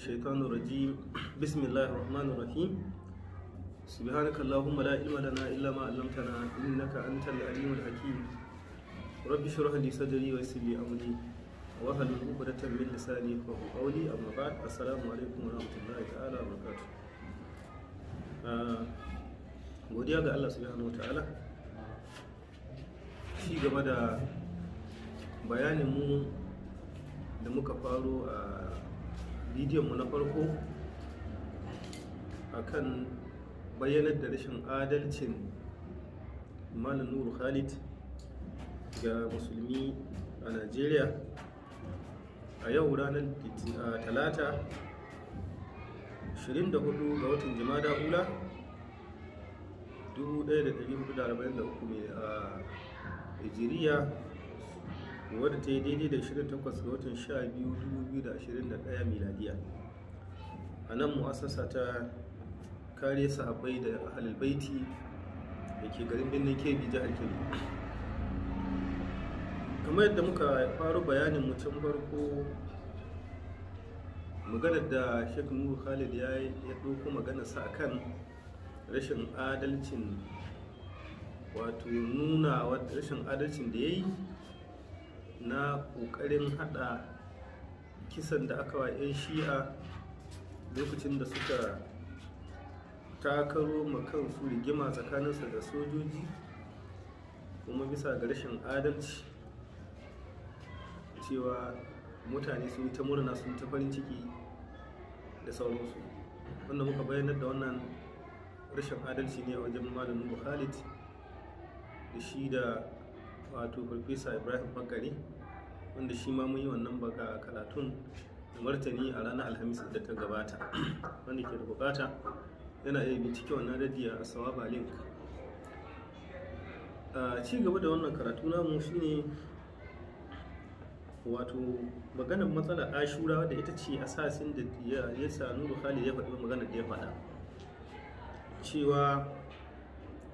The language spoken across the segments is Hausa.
الشيطان الرجيم. بسم الله الرحمن الرحيم. سبحانك اللهم لا علم لنا إلا ما علمتنا إنك أنت العليم الحكيم. رب اشرح لي صدري ويسر لي أمري واحلل عقدة من لساني يفقهوا قولي. أما بعد، السلام عليكم ورحمة الله تعالى وبركاته. Godiya ga Allah subhanahu wa ta'ala. Ci gaba da bayanin mu da muka faro a bidiyon mu na farko akan bayyanar da rashin adalcin Malam Nuru Khalid ga musulmi a Najeriya. A yau ranar Talata, 24 ga watan Jumada Ula 1443 mai a Hijiriya, wadda ta yi daidai da 28 ga watan 12 2021 miladiya, a nan mu'assasa ta kare sahabbai da ahlul baiti da ke garin Birnin Kebbi, jihar Kebbi. Kamar yadda muka faru bayanin mu can farko, maganar da Sheikh Nuru Khalid ya ɗauko maganarsa akan rashin adalcin, wato nuna rashin adalcin da ya yi na ƙoƙarin haɗa kisan da aka wa 'yan Shi'a lokacin da suka takaro ma kansu rigima tsakaninsa da sojoji, kuma bisa ga rashin adalci cewa mutane sun yi ta murna, sun ta farin ciki da sauransu, wanda muka bayyanar da wannan rashin adalci ne a wajen Malam Nuru Khalid da shi da wato Farfesa Ibrahim Bakari, wanda shi ma mun yi wannan baka karatun da martani a ranar Alhamis da ta gabata. Wanda ke da bukata yana iya bincike wannan radiya a Sawaba Link. A ci gaba da wannan karatu namu shine wato maganar matsalar Ashura, wadda ita ce asasin da ya sa Nuru Khalid ya faɗi maganar da ya faɗa cewa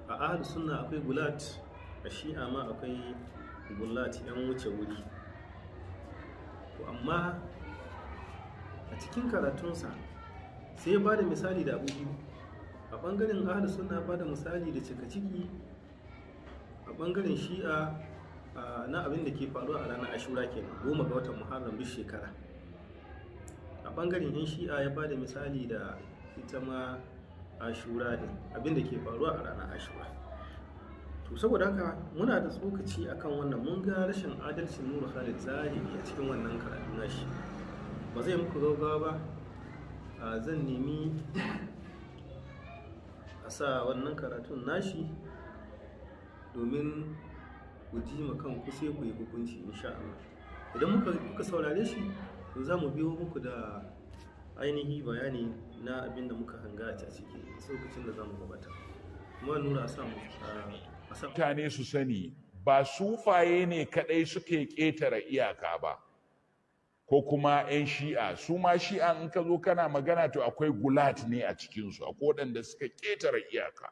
a Ahlus Sunna akwai gulat, a Shi'a ma akwai gulat, yan wuce wuri. To amma a cikin karatunsa sai ya bada misali da abu biyu. A ɓangaren Ahlus Sunna ba da misali da cika ciki, a ɓangaren Shi'a na abin da ke faruwa a ranar Ashura kenan, 10 ga watan Muharram duk shekara. A ɓangaren yan Shi'a ya bada misali da ita ma Ashura din, abin da ke faruwa a ranar Ashura. To saboda haka muna da tsokaci akan wannan. Mun ga rashin adalcin Nuru Khalid zahiri a cikin wannan karatu nashi. Ba zai muku gaugawa ba, zan nemi a sa wannan karatun nashi domin ku ji ma kanku, sai ku yi hukunci insha Allah. Idan muka saurare shi, to za mu biyo muku da ainihi bayani na abin da muka hanga a ciki lokacin da za mu gabata. Kuma Nura, a sa mu a sa. Mutane su sani, ba sufaye ne kadai suke ƙetare iyaka ba, ko kuma 'yan Shi'a. Su ma Shi'a, in ka zo kana magana, to akwai gulat ne a cikinsu, akwai waɗanda suka ƙetare iyaka.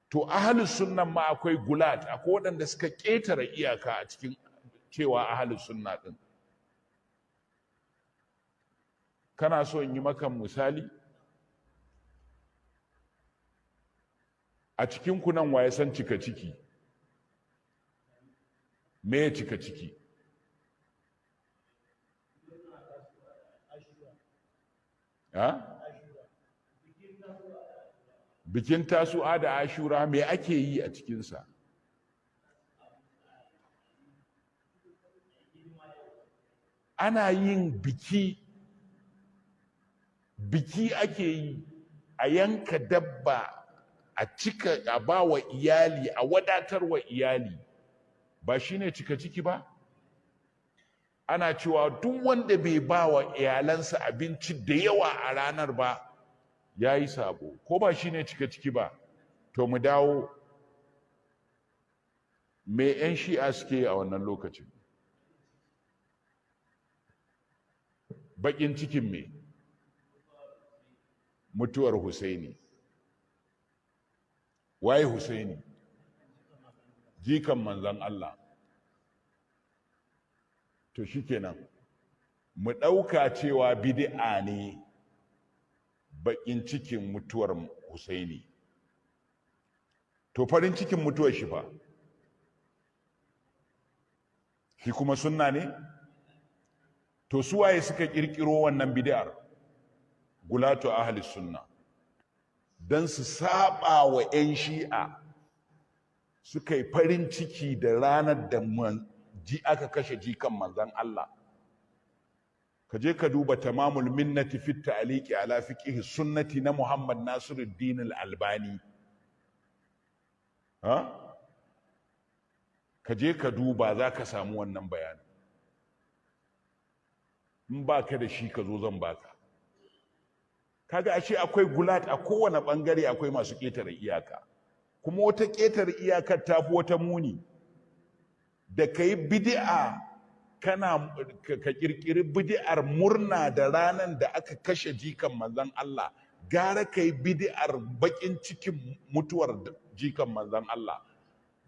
To Ahalus Sunnan ma akwai gulat, akwai waɗanda suka ƙetare iyaka a cikin cewa Ahalus Sunna ɗin. Kana so in yi maka misali? A cikin ku nan waye san cika ciki? Me ya cika ciki? Ha? Bikin Tasu'a da Ashura, me ake yi a cikinsa? Ana yin biki. Biki ake yi, a yanka dabba, a cika, a ba wa iyali, a wadatar wa iyali. Ba shine cika ciki ba? Ana cewa duk wanda bai ba wa iyalansa abinci da yawa a ranar ba, ya yi sabo. Ko ba shine cika ciki ba? To mu dawo, me 'yan Shi'a suke a wannan lokacin? Bakin cikin me? Mutuwar Husaini. Waye Husaini? Jikan manzon Allah. To shikenan. Mu ɗauka cewa bid'a ne baƙin cikin mutuwar Husaini, to farin cikin mutuwar shi fa, shi kuma sunna ne? To suwaye suka ƙirƙiro wannan bid'ar? Gulatu ahli sunna, don su saba wa 'yan shi'a. Suka yi farin ciki da ranar da aka kashe jikan manzan Allah. Ka je ka duba Tamamul Minnati fi Ta'liqi ala Fiqh Sunnati na Muhammad Nasiruddin Al-Albani. Ha, ka je ka duba, za ka samu wannan bayanin. In baka da shi, ka zo zan baka. Kaga ashe akwai gulat a kowane bangare, akwai masu ƙetare iyaka, kuma wata ƙetare iyakar tafi wata muni. Da ka yi bid'a, kana ka kirkiri bid'ar murna da ranar da aka kashe jikan manzon Allah, gara ka yi bid'ar bakin cikin mutuwar jikan manzon Allah.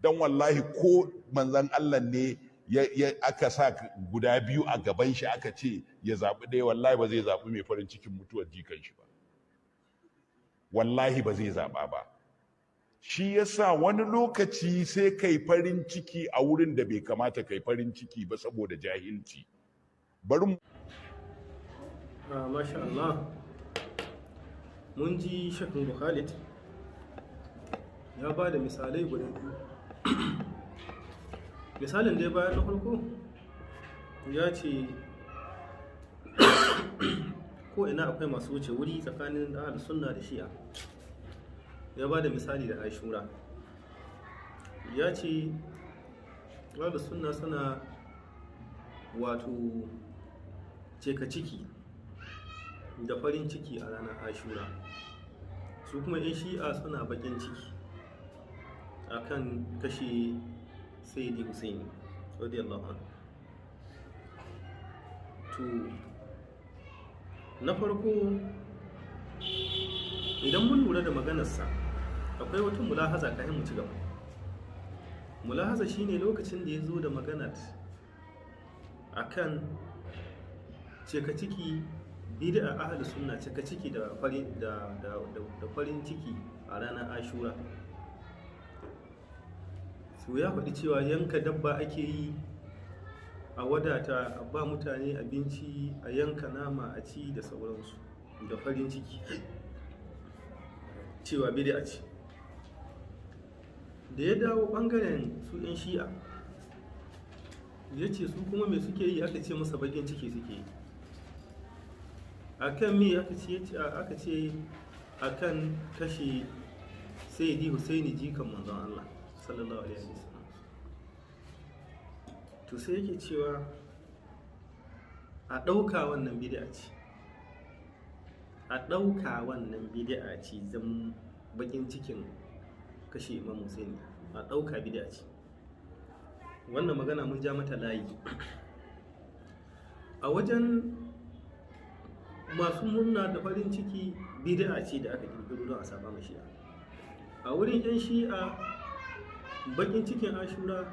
Don wallahi ko manzon Allah ne ya aka sa guda biyu a gaban shi aka ce ya zaɓi ɗaya, wallahi ba zai zaɓi mai farin cikin mutuwar jikan shi ba. Wallahi ba zai zaɓa ba. Shi yasa wani lokaci sai kai farin ciki a wurin da bai kamata kai farin ciki ba saboda jahilci. Bari Masha Allah, mun ji Sheikh Nuru Khalid ya ba da misalai guda biyu. Misalin da ya bayar na farko, ya ce ko ina akwai masu wuce wuri tsakanin ahlus sunna da shi'a. Ya ba da misali da Ashura. Ya ce ahlus sunna suna wato cika ciki da farin ciki a ranar Ashura, su kuma 'yan shi'a suna bakin ciki akan kashe Sayyidi Husaini radiyallahu anhu. To, na farko, idan mun lura da maganarsa, akwai wata mulahaza kafin mu ci gaba. Mulahaza shine lokacin da ya zo da maganar akan cika ciki, bid'a ahli sunna, cika ciki da farin ciki a ranar Ashura, su ya faɗi cewa yanka dabba ake yi, a wadata, a ba mutane abinci, a yanka nama a ci da sauransu da farin ciki, cewa bid'a ce. Da ya dawo ɓangaren su 'yan shi'a, ya ce su kuma me suke yi? Aka ce masa bakin ciki suke yi. Akan me? Aka ce akan kashe Sayyidi Husaini jikan manzon Allah sallallahu alaihi wasallam. To, sai yake cewa a ɗauka wannan bid'a ce, a ɗauka wannan bid'a ce, zan bakin cikin kashe Imam Husaini, a ɗauka bid'a ce. Wannan magana mun ja mata layi. A wajen masu murna da farin ciki, bid'a ce da aka kirkiro don a saba ma shi'a. A wurin 'yan shi'a, bakin cikin Ashura,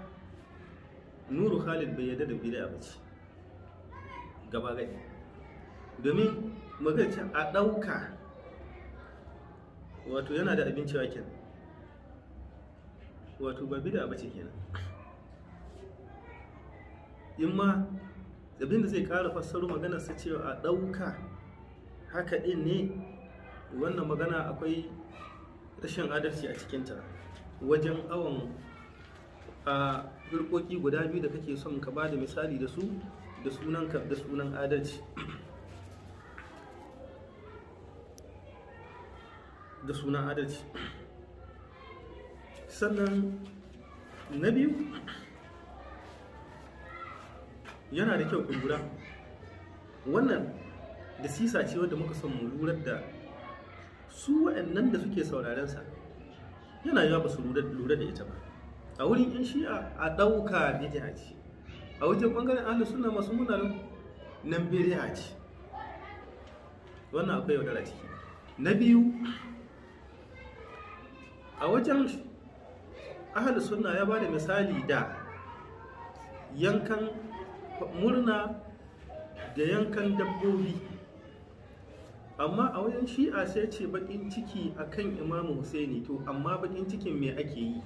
Nuru Khalid bai yarda da bid'a ba ce gaba gadi, domin magana a ɗauka, wato yana da abin cewa kenan, wato ba bid'a ba ce kenan. In ma abin da zai ƙara fassaro maganarsa cewa a ɗauka haka ɗin ne, wannan magana akwai rashin adalci a cikinta wajen awon a firƙoƙi guda biyu da kake son ka ba da misali da su da sunan adalci, da sunan adalci. Sannan na biyu, yana da kyau ku lura, wannan da sisa ce wadda muka son mu lura da su. Waɗannan da suke sauraren sa, yana yiwa ba su lura da ita ba. A wurin 'yan shi'a, a ɗauka bid'a ce. A wajen ɓangaren ahlus sunna masu muna nan, bid'a ce. Wannan akwai yaudara ciki. Na biyu, a wajen ahlus sunna, ya ba da misali da yankan murna. da yankan dabbobi. Amma a wajen Shi'a sai ce bakin ciki akan Imamu Husaini. To amma bakin cikin me ake yi?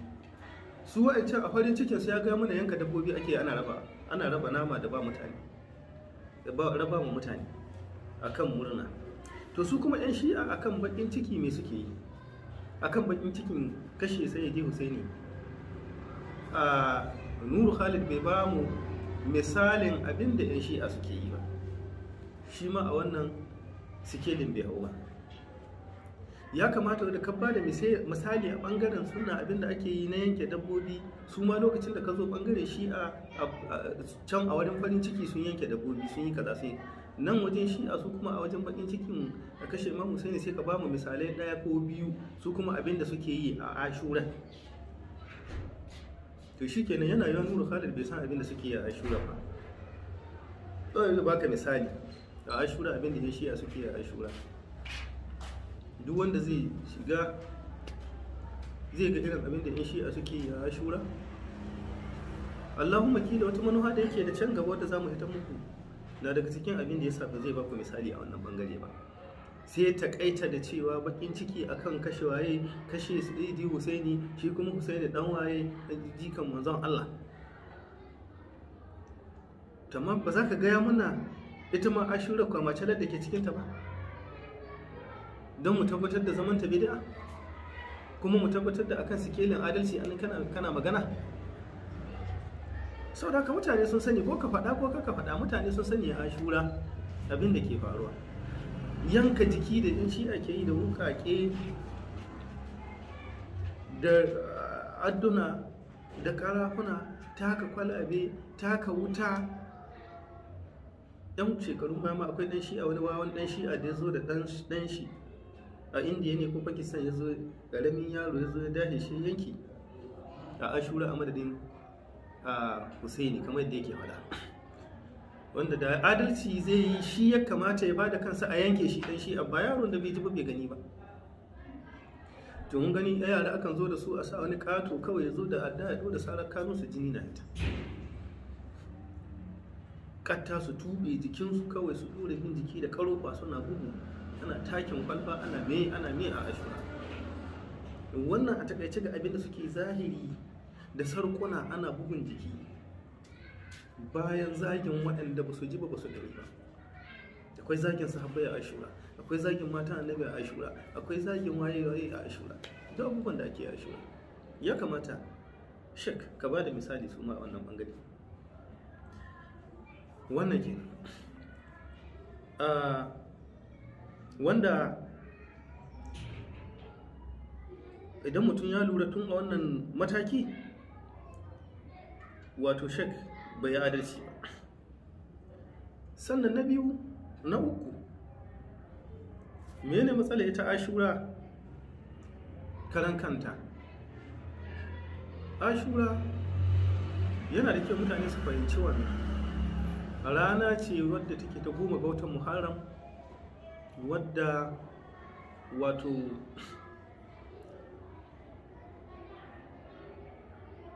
Su wa'ancan a farin cikin su ya ga mana yanka dabbobi ake, ana raba nama da ba mutane, raba mu mutane akan murna. To su kuma yan Shi'a akan bakin ciki me suke yi? Akan bakin cikin kashe Sayyidi Husaini. A Nuru Khalid bai ba mu misalin abin da yan Shi'a suke yi ba, shi ma a wannan sikelin bai hau ba. Ya kamata da ka ba da misali a bangaren sunna abin da ake yi na yanke dabbobi, su ma lokacin da ka zo bangaren Shi'a can a wajen farin ciki sun yanke dabbobi, sun yi kaza, sun yi nan wajen Shi'a su kuma a wajen bakin cikin a kashe Imam Husaini, sai ka ba mu misalai ɗaya ko biyu su kuma abin da suke yi a Ashura. To shikenan, yana yawan Nuru Khalid bai san abin da suke yi a Ashura ba. Ɗaya baka misali a Ashura abin da Shi'a suke yi a Ashura. Duk wanda zai shiga zai ga irin abin da yan Shi'a suke yi a Ashura. Allahumma kila wata manufa da yake da can gaba wadda za mu hita muku na daga cikin abin da ya sa ba zai baku misali a wannan bangare ba. Sai takaita da cewa bakin ciki akan kashe waye, kashe Sayyidi Husaini, shi kuma Husaini dan waye, jikan manzon Allah. Tamam, ba za ka gaya mana ita ma Ashura kwamacalar da ke cikinta ba, don mu tabbatar da zaman ta bid'a, kuma mu tabbatar da akan sikelin adalci an kana magana. Saboda haka mutane sun sani, ko ka faɗa ko ka faɗa, mutane sun sani a Ashura abin da ke faruwa. Yanka jiki da in shi ake yi da wukake da adduna da karafuna, taka kwalabe, taka wuta. Yan shekarun baya ma akwai dan Shi'a, wani wawan dan Shi'a da ya zo da dan shi a Indiya ne ko Pakistan, ya zo ƙaramin yaro ya zo ya dahe shi yanki a Ashura a madadin Husaini, kamar yadda yake faɗa. Wanda da adalci zai yi, shi ya kamata ya bada kansa a yanke shi dan Shi'a, ba yaron da bai ji ba bai gani ba. To mun gani yara akan zo da su a sa wani ƙato kawai ya zo da adda ya da sarar kanu su jini na ita. Katta su tube jikinsu kawai su dore bin jiki da karofa suna gudu, ana takin kwalba, ana me a Ashura. Wannan a takaice ga abin da suke zahiri da sarkuna ana bugun jiki bayan zagin waɗanda ba su ji ba su gani ba. Akwai zagin sahabbai a Ashura, akwai zagin mata annabi a Ashura, akwai zagin waye waye a Ashura, duk abubuwan da ake a Ashura. Ya kamata Shek ka ba da misali su ma a wannan bangare. Wannan ke wanda idan mutum ya lura tun a wannan mataki, wato Shek bai yi adalci ba. Sannan na biyu, na uku, mene matsala ita Ashura karan kanta? Ashura yana da kyau mutane su fahimci wannan. Rana ce wadda take ta 10 ga watan Muharram, wadda wato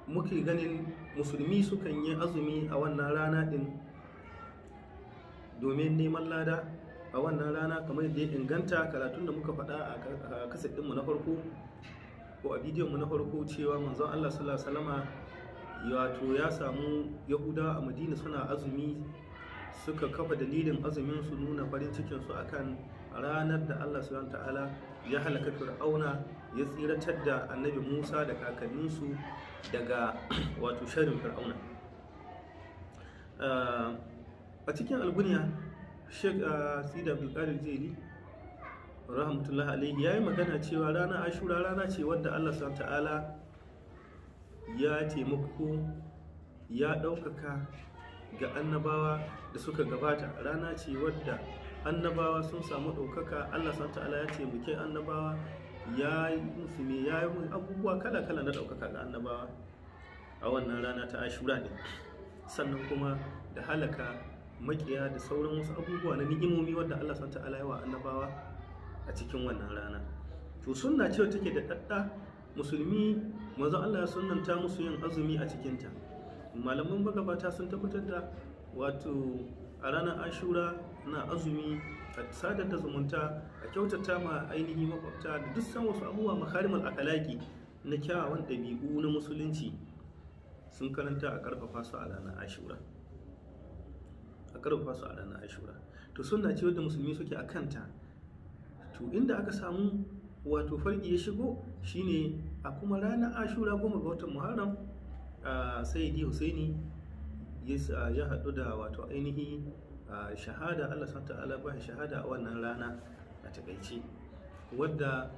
muke ganin musulmi sukan yi azumi a wannan rana din domin neman lada a wannan rana, kamar yadda ya inganta karatun da muka faɗa a kaset ɗinmu na farko ko a bidiyonmu na farko, cewa manzon Allah sallallahu alaihi wasallama wato ya samu Yahudawa a Madina suna azumi, suka kafa dalilin azumin su nuna farin cikin su akan ranar da Allah subhanahu ta'ala ya halaka Fir'auna, ya tsiratar da Annabi Musa da kakanninsu daga wato sharrin Fir'auna. A cikin Alguniya, Sheikh Sidi Abdulkadir Jeli rahmatullahi alaihi yayi magana cewa ranar Ashura rana ce wadda Allah subhanahu ta'ala ya taimako, ya ɗaukaka ga annabawa da suka gabata. Rana ce wadda annabawa sun samu ɗaukaka, Allah subhanahu ta'ala ya taimake annabawa, ya yi musu me, ya yi abubuwa kala-kala na ɗaukaka ga annabawa a wannan rana ta Ashura ne. Sannan kuma da halaka makiya da sauran wasu abubuwa na ni'imomi wadda Allah subhanahu ta'ala ya wa annabawa a cikin wannan rana. To sunna ce take da dadda musulmi, manzon Allah ya sunnanta musu yin azumi a cikinta. Malaman magabata sun tabbatar da Wato a ranar Ashura na azumi, a sadar da zumunta, a kyautata ma ainihi makwabta da duk san wasu abubuwa makarimul akalaki na kyawawan ɗabi'u na musulunci sun karanta a karfafa su a ranar Ashura, a karfafa su a ranar Ashura. To sunna ce wadda musulmi suke a kanta. To inda aka samu wato farki ya shigo shine a kuma ranar Ashura 10 ga watan Muharram, Sayyidi Husaini ya haɗu da wato ainihi shahada. Allah subhanahu ta'ala ba shi shahada a wannan rana. A takaice, wadda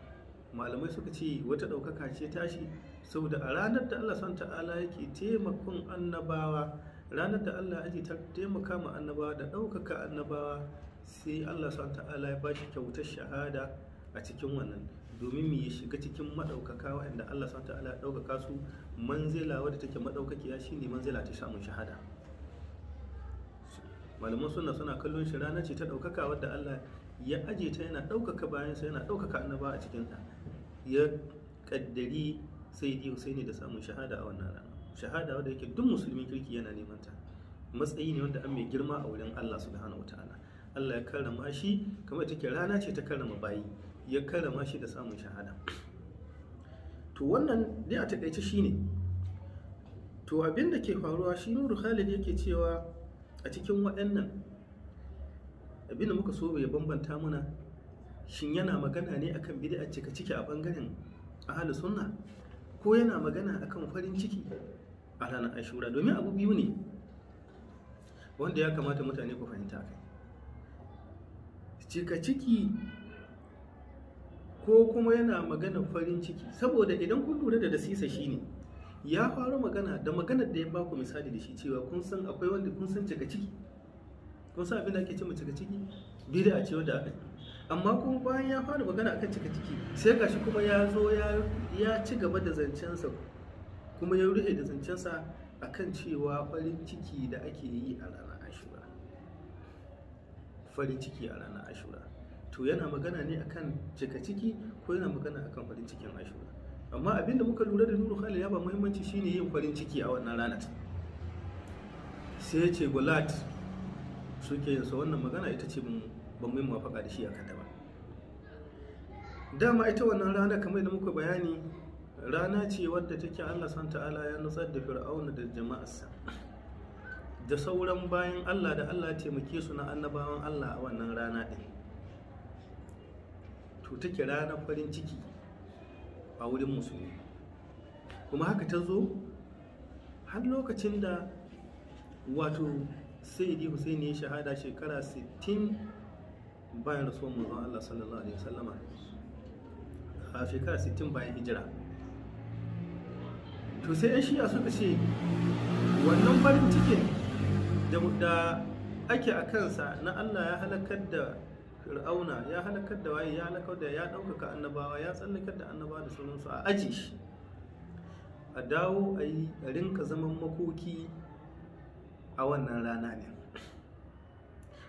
malamai suka ce wata ɗaukaka ce tashi, saboda a ranar da Allah subhanahu ta'ala yake taimakon annabawa, ranar da Allah ake taimaka ma annabawa da ɗaukaka annabawa, sai Allah subhanahu ta'ala ya bashi kyautar shahada a cikin wannan, domin mu shiga cikin maɗaukaka waɗanda Allah subhanahu ta'ala ya ɗaukaka su manzila wadda take maɗaukakiya, shine manzila ta samun shahada. Malaman sunna suna kallon shi rana ce ta ɗaukaka wadda Allah ya aje ta, yana ɗaukaka bayansa, yana ɗaukaka annaba a cikinta. Ya ƙaddari Sayyidi Husaini da samun shahada a wannan rana, shahada wadda yake duk musulmin kirki yana neman ta, matsayi ne wanda an mai girma a wurin Allah subhanahu wataala. Allah ya karrama shi kamar take rana ce ta karrama bayi, ya karrama shi da samun shahada. To wannan dai a takaice shine. To abin da ke faruwa shi Nuru Khalid yake cewa a cikin waɗannan abin da muka so ya bambanta mana, shin yana magana ne akan bid'a cika ciki a bangaren ahlus sunna, ko yana magana akan farin ciki a ranar Ashura? Domin abu biyu ne wanda ya kamata mutane ku fahimta kai. Cika ciki ko kuma yana magana farin ciki, saboda idan kun lura da dasisa shine ya fara magana da maganar da ya baku misali da shi cewa kun san akwai wanda kun san cika ciki, kun san abin da ake cewa cika ciki bid'a ce wanda aka, amma kuma bayan ya fara magana akan cika ciki sai gashi kuma ya zo ya ci gaba da zancensa, kuma ya rufe da zancensa akan cewa farin ciki da ake yi a ranar Ashura, farin ciki a ranar Ashura. To yana magana ne akan cika ciki ko yana magana akan farin cikin Ashura? Amma abinda muka lura da Nuru Khalid ya ba muhimmanci shine yin farin ciki a wannan ranar. Sai ya ce gulat suke yin sa. Wannan magana ita ce ba mu yi muwafaka da shi akan ta ba. Dama ita wannan rana kamar da muka bayani, rana ce wadda take Allah subhanahu ta'ala ya nutsar da Fir'auna da jama'arsa da sauran bayan Allah da Allah ya taimake su na annabawan Allah a wannan rana din. To take ranar farin ciki a wurin musulmi, kuma haka ta zo har lokacin da wato Sayyidi Husaini ya shahada shekara 60 bayan rasuwar manzon Allah sallallahu alaihi wasallama, a shekara 60 bayan hijira. To sai 'yan shi'a suka ce wannan farin cikin da ake a kansa na Allah ya halakar da Fir'auna, ya halakar da waye, ya halakar da, ya ɗaukaka annabawa, ya tsallakar da annabawa da sauransu, a aji shi, a dawo a yi rinka zaman makoki a wannan rana ne,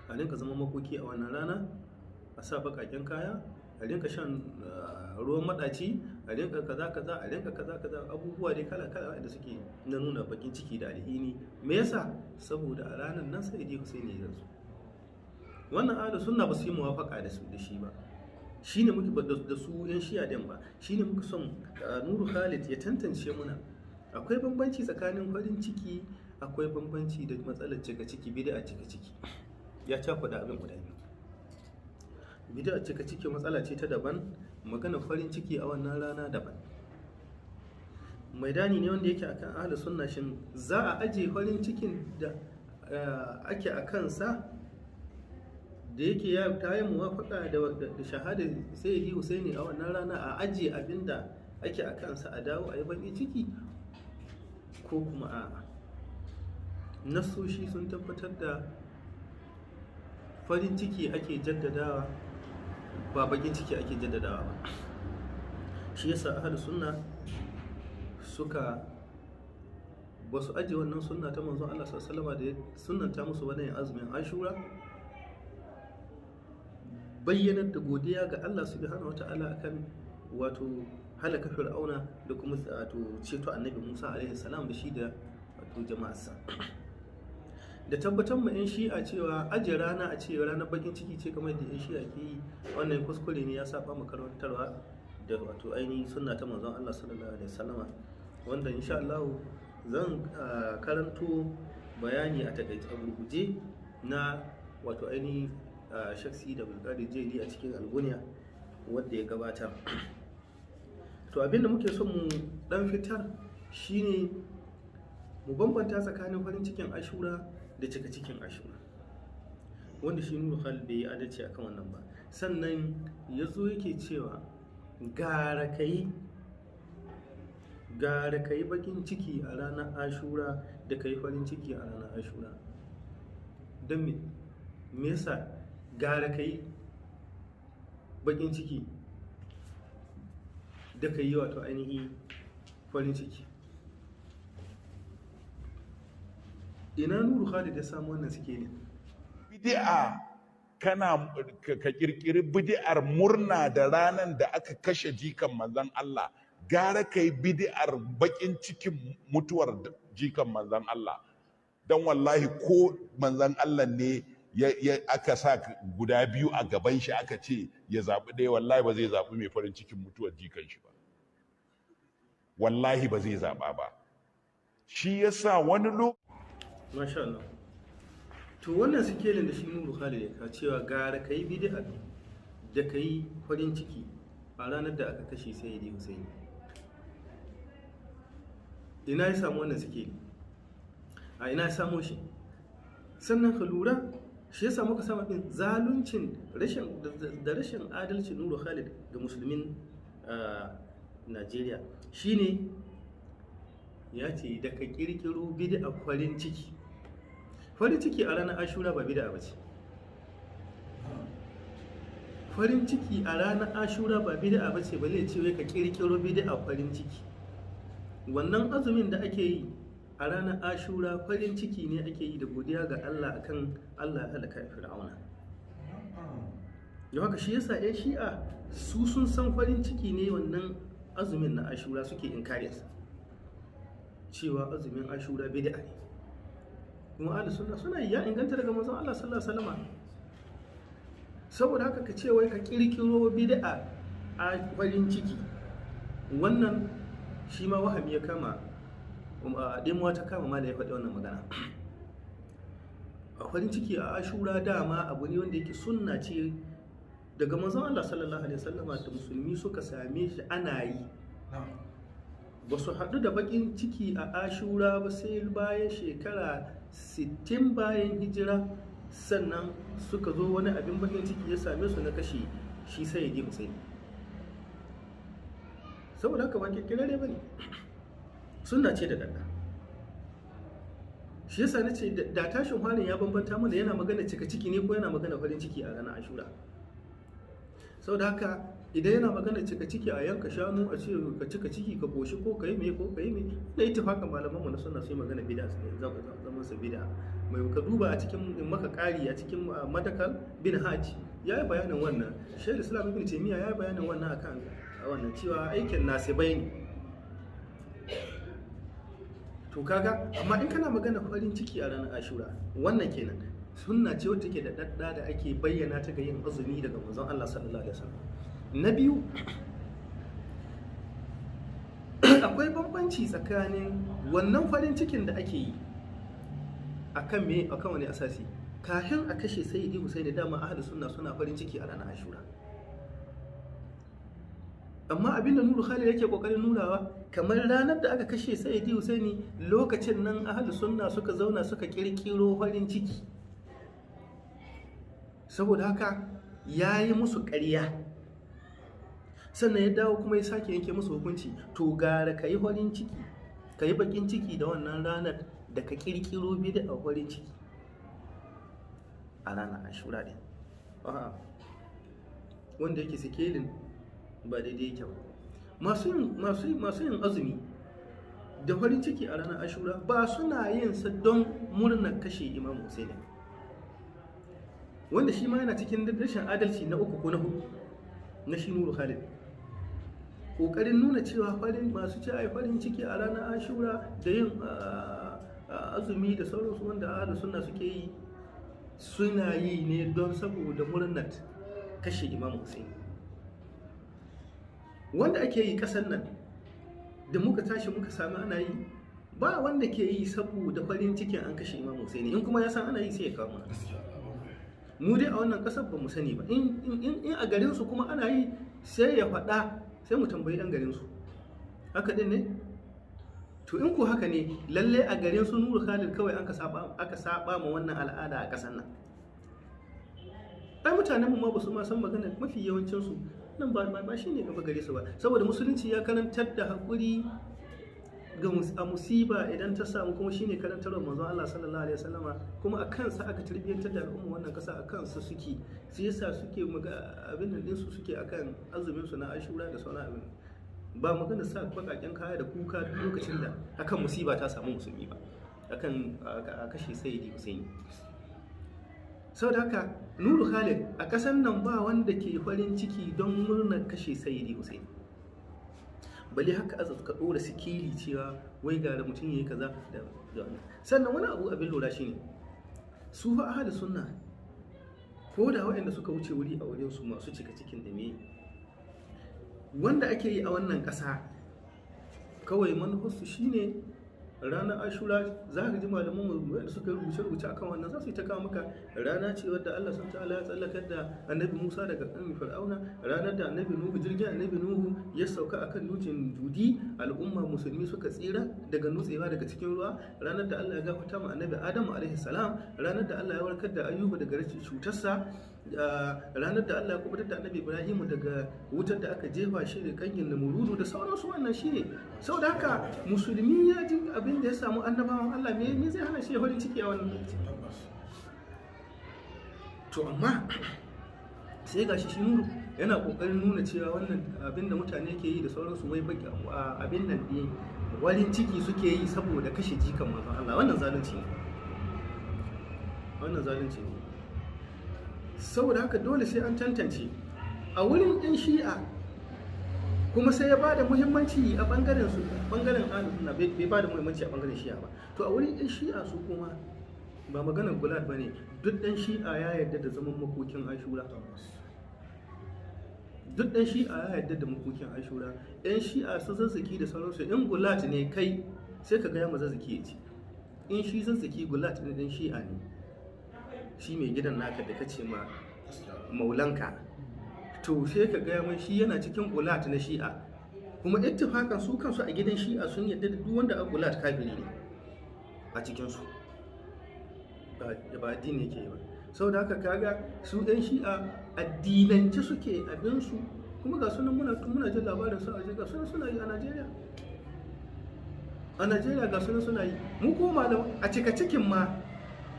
a rinka zaman makoki a wannan rana, a sa baƙaƙen kaya, a rinka shan ruwan maɗaci, a rinka kaza kaza, a rinka kaza kaza, abubuwa dai kala kala da suke na nuna bakin ciki da alhini. Me yasa? Saboda a ranar nan Sayyidi Husaini ya rasu. Wannan ahlus sunna ba su yi muwafaka da su da shi ba, shine muke da su yan shi'a din ba, shine muka son Nuru Khalid ya tantance muna. Akwai bambanci tsakanin farin ciki, akwai bambanci da matsalar cika ciki, bid'a cika ciki. Ya cakuɗa abin guda biyu. Bid'a cika ciki matsala ce ta daban, magana farin ciki a wannan rana daban. Maidani ne wanda yake akan ahlus sunna, shin za a aje farin cikin da ake a kansa da yake ya ta yi muwafaka da shahada Sayyidi Husaini a wannan rana, a aje abinda ake a kansa a dawo a yi baƙin ciki, ko kuma a'a? Nassoshi sun tabbatar da farin ciki ake jaddadawa, ba baƙin ciki ake jaddadawa ba. Shi yasa ahlus sunna suka ba su aje wannan sunna ta manzon Allah sallallahu alaihi wasallam da ya sunnanta musu wannan azumin Ashura, bayyanar da godiya ga Allah subhanahu wata'ala akan wato halaka Fir'auna da kuma wato ceto Annabi Musa alaihi salam da shi da wato jama'arsa. Da tabbatar mu 'yan Shi'a cewa ajiye rana a ce ranar bakin ciki ce kamar da 'yan Shi'a ke yi, wannan kuskure ne, ya saba mu karantarwa da wato ainihin sunna ta manzon Allah sallallahu alaihi wasallama, wanda insha Allah zan karanto bayani a takaice, a gurguje, na wato ainihin shaksi da Bulkari Jeli a cikin Alguniya wadda ya gabata. To, abinda muke son mu dan fitar shine mu bambanta tsakanin farin cikin Ashura da cika cikin Ashura, wanda shi Nuru Khalid bai yi adalci akan wannan ba. Sannan ya zo yake cewa gara ka yi bakin ciki a ranar Ashura da ka yi farin ciki a ranar Ashura. Don me? Me yasa gara ka yi bakin ciki da ka yi wato ainihi farin ciki? Ina Nuru Khalid ya samu wannan suke ne? Bid'a, kana ka kirkiri bid'ar murna da ranan da aka kashe jikan manzon Allah, gara kai bid'ar bakin cikin mutuwar jikan manzon Allah. Dan wallahi ko manzon Allah ne ya aka sa guda biyu a gaban shi aka ce ya zaɓi ɗaya, wallahi ba zai zaɓi mai farin cikin mutuwar jikan shi ba. Wallahi ba zai zaɓa ba. Shi yasa wani lokaci Masha Allah. To, wannan sikelin da shi Nuru Khalid ya ka cewa gara ka yi bid'a da ka yi farin ciki a ranar da aka kashe Sayyidi Husaini, ina ya samu wannan sikeli? A ina ya samo shi? Sannan ka lura, shi yasa muka samu din zaluncin rashin da rashin adalcin Nuru Khalid ga musulmin Najeriya shine ya ce da ka kirkiro bid'a farin ciki. Farin ciki a ranar Ashura ba bid'a ba ce. Farin ciki a ranar Ashura ba bid'a ba ce, balle ce wai ka kirkiro bid'a farin ciki. Wannan azumin da ake yi a ranar Ashura farin ciki ne ake yi da godiya ga Allah akan Allah ya halaka Fir'auna. Da haka shi yasa 'yan Shi'a su sun san farin ciki ne wannan azumin na Ashura, suke inkarinsa cewa azumin Ashura bid'a ne. Kuma ahli sunna suna yi, ya inganta daga manzon Allah sallallahu alaihi wasallam. Saboda haka ka ce wai ka kirkiro bid'a a farin ciki, wannan shi ma wahami ya kama, ɗimuwa ta kama mala ya faɗi wannan magana. A farin ciki a Ashura dama abu ne wanda yake sunna ce daga manzon Allah sallallahu alaihi wasallama da musulmi suka same shi ana yi. Ba su haɗu da baƙin ciki a Ashura ba sai bayan shekara 60 bayan hijira, sannan suka zo wani abin baƙin ciki ya same su na kashe shi Sayyidi Hussein. Saboda haka ba kirkirare ba ne, sunna ce da ɗanɗa. Shi yasa na ce da tashin halin ya bambanta mana, yana magana cika ciki ne ko yana magana farin ciki a ranar Ashura. Saboda haka idan yana magana cika ciki, a yanka shanu a ce ka cika ciki ka koshi, ko ka yi me ko ka yi me, na ittifaqan malamanmu na sunna sai magana bid'a zaman sa bid'a. Mai ka duba a cikin maka kari a cikin Madakal bin Hajj ya yi bayanin wannan. Shaykh Islam Ibn Taymiyyah ya yi bayanin wannan akan wannan cewa aikin nasibai ne. To kaga, amma in kana magana farin ciki a ranar Ashura, wannan kenan sunna ce wacce take da dadda da ake bayyana ta ga yin azumi daga manzon Allah sallallahu alaihi wasallam. Na biyu, akwai bambanci tsakanin wannan farin cikin da ake yi akan me, akan wani asasi. Kafin a kashe Sayyidi Husaini dama ahli sunna suna farin ciki a ranar Ashura. Amma abin da Nuru Khalid yake kokarin nunawa, kamar ranar da aka kashe Sayyidi Husaini, lokacin nan ahli sunna suka zauna suka kirkiro farin ciki. Saboda haka ya yi musu ƙarya, sannan ya dawo kuma ya sake yanke musu hukunci. To, gara ka yi farin ciki, ka yi bakin ciki da wannan ranar da ka kirkiro bid'a farin ciki a ranar Ashura din, wanda yake sikelin ba daidai yake ba. Masu yin azumi da farin ciki a ranar Ashura ba suna yin sa don murnar kashe Imam Hussein, wanda shi ma yana cikin rashin adalci na uku ko na hudu na shi Nuru Khalid, kokarin nuna cewa farin masu ci ai farin ciki a ranar Ashura da yin Azumi da sauransu wanda ahlus sunna suke yi, suna yi ne don saboda murnar kashe Imam Hussein. Wanda ake yi ƙasar nan da muka tashi muka sami ana yi, ba wanda ke yi saboda farin cikin an kashe Imam Hussein. In kuma ya san ana yi, sai ya kawo mana. Mu dai a wannan ƙasar ba mu sani ba. In a garin su kuma ana yi, sai ya faɗa, sai mu tambayi ɗan garin su, haka din ne? To in ko haka ne, lalle a garin su Nuru Khalid kawai aka saba ma wannan al'ada a ƙasar nan. Ai mutanen mu ma ba su ma san magana, mafi yawancin su nan ba shine gaba gare su ba, saboda musulunci ya karantar da haƙuri ga a musiba idan ta samu, kuma shine karantarwar manzon Allah sallallahu alaihi wasallama, kuma a kansa aka tarbiyyantar da al'umma wannan kasa, a kansa suke. Sai yasa suke muga abin nan din su suke akan azumin su na Ashura da sauran abin. Ba magana sa bakaken kaya da kuka duk lokacin da akan musiba ta samu musulmi ba, akan a kashe Sayyidi Husaini. Saboda haka Nuru Khalid, a kasan nan ba wanda ke farin ciki don murnar kashe Sayyidi Husaini, bale haka aza suka ɗora sikeli cewa wai gara mutum ya yi kaza da wannan. Sannan wani abu abin lura shine, su fa ahli sunna, ko da waɗanda suka wuce wuri a wurin su masu cika cikin da me wanda ake yi a wannan ƙasa, kawai manufarsu shine ranar Ashura. Za ka ji malaman mu wanda suka yi rubuce-rubuce akan wannan za su yi ta kawo maka rana ce wadda Allah subhanahu ta'ala ya tsallakar da Annabi Musa daga kan Fir'auna, ranar da Annabi Nuhu, jirgin Annabi Nuhu ya sauka akan dutsen Judi, al'umma musulmi suka tsira daga nutsewa daga cikin ruwa, ranar da Allah ya gafarta ma Annabi Adamu alaihi salam, ranar da Allah ya warkar da Ayyuba daga rashin cutarsa, ranar da Allah ya kubutar da Annabi Ibrahim daga wutar da aka jefa shi da kangin Namurudu da sauransu. Wannan shine. Saboda haka musulmi ya ji abin da ya samu annabawan Allah, me zai hana shi ya farin ciki a wannan lokaci? To amma sai gashi shi Nuru yana kokarin nuna cewa wannan abin da mutane ke yi da sauransu, wai baki abin nan ne, farin ciki suke yi saboda kashe jikan manzon Allah. Wannan zalunci ne, wannan zalunci ne. Saboda haka dole sai an tantance a wurin ɗin Shi'a. Kuma sai ya bada muhimmanci a bangaren su, bangaren ahlus sunna, bai bada muhimmanci a bangaren Shi'a ba. To a wurin ɗin Shi'a su kuma ba maganar gulat bane. Duk ɗan Shi'a ya yarda da zaman makokin Ashura. Duk ɗan Shi'a ya yarda da makokin Ashura. Ɗan Shi'a su Zazzaki da sauransu, in gulat ne kai, sai ka gaya ma Zazzaki ya ci. In shi Zazzaki gulat ne, ɗan Shi'a ne shi mai gidan naka da kace ma maulanka, to sai ka gaya mai shi yana cikin gulat na Shi'a. Kuma ittifakan su kansu a gidan Shi'a sun yarda da duk wanda a gulat kafiri ne a cikin su, ba addini yake yi ba. Saboda haka kaga su ɗan Shi'a addinance suke abinsu. Kuma ga sunan muna jin labarin su a ga sunan suna yi a Najeriya. A Najeriya ga sunan suna yi. Mu ko malam a cika cikin ma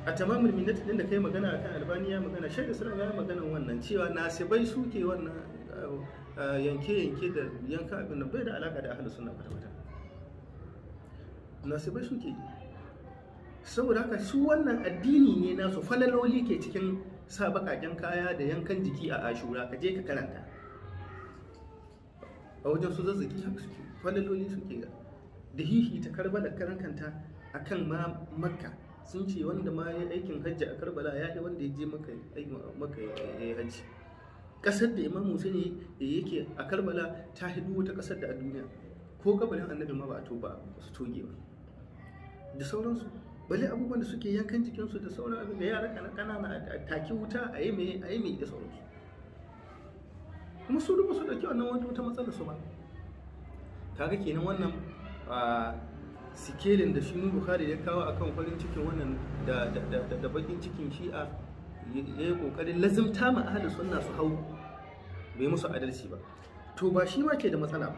a Tamamul Minnat din da kai magana akan Albaniya, magana Shaikh Islam ya magana wannan, cewa nasibai suke wannan yanke yanke da yanka abin da bai da alaka da ahlus sunna kwata kwata, nasibai suke yi. Saboda haka su wannan addini ne nasu, falaloli ke cikin sa bakaken kaya da yankan jiki a Ashura. Ka je ka karanta a wajen su Zazzaki, haka suke, falaloli suke da hihi ta Karbala karan kanta akan ma Makka. Sun ce wanda ma ya aikin hajji a Karbala ya yi wanda ya je Makka ya yi hajji. Kasar da Imam Hussein yake a Karbala ta hidu wata kasar da a duniya ko kabarin Annabi ma ba a to ba su toge ba da sauransu, bale abubuwan da suke yankan jikinsu da sauran abin da yara kanana a taki wuta a yi mai a yi mai da sauransu. Kuma su duba su dauki wannan wata matsala su ba. Kaga kenan wannan sikelin da shi Nuru Khalid ya kawo akan farin cikin wannan da bakin cikin Shi'a, ya yi kokarin lazimta ma ahli sunna su hau, bai musu adalci ba. To ba shi ma ke da matsala ba.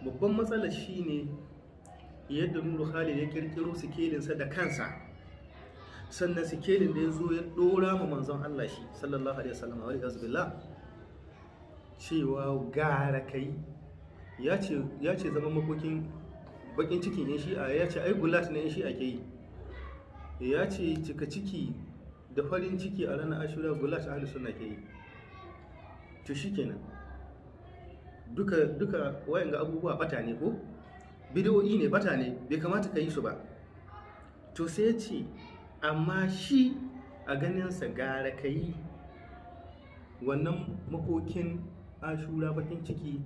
Babban matsalar shine yadda Nuru Khalid ya kirkiro sikelinsa da kansa, sannan sikelin da ya zo ya dora ma manzon Allah shi sallallahu alaihi wasallam, wa billah, cewa gara kai ya ce zaman makokin bakin cikin yan Shi'a, ya ce ai gulat na yan Shi'a ke yi, ya ce cika ciki da farin ciki a ranar Ashura gulat ahli sunna ke yi. To shikenan, duka duka wayanga abubuwa bata ne ko bid'o'i ne, bata ne, bai kamata ka yi su ba. To sai ya ce amma shi a ganinsa gara ka yi wannan makokin Ashura bakin ciki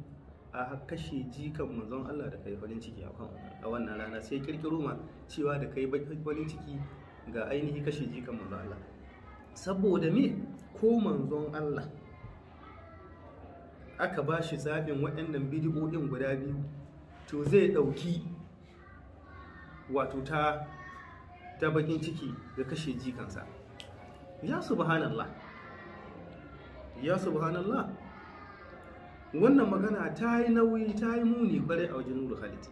a kashe jikan manzon Allah da kai farin ciki a wannan rana. Sai kirkiro ma cewa da kai farin ciki ga ainihi kashe jikan manzon Allah. Saboda me? Ko manzon Allah aka ba shi zaɓin waɗannan bidi'o'in guda biyu, to zai ɗauki wato ta bakin ciki da kashe jikansa. Ya subhanallah, ya subhanallah, wannan magana ta yi nauyi, ta yi muni kwarai a wajen Nuru Khalid.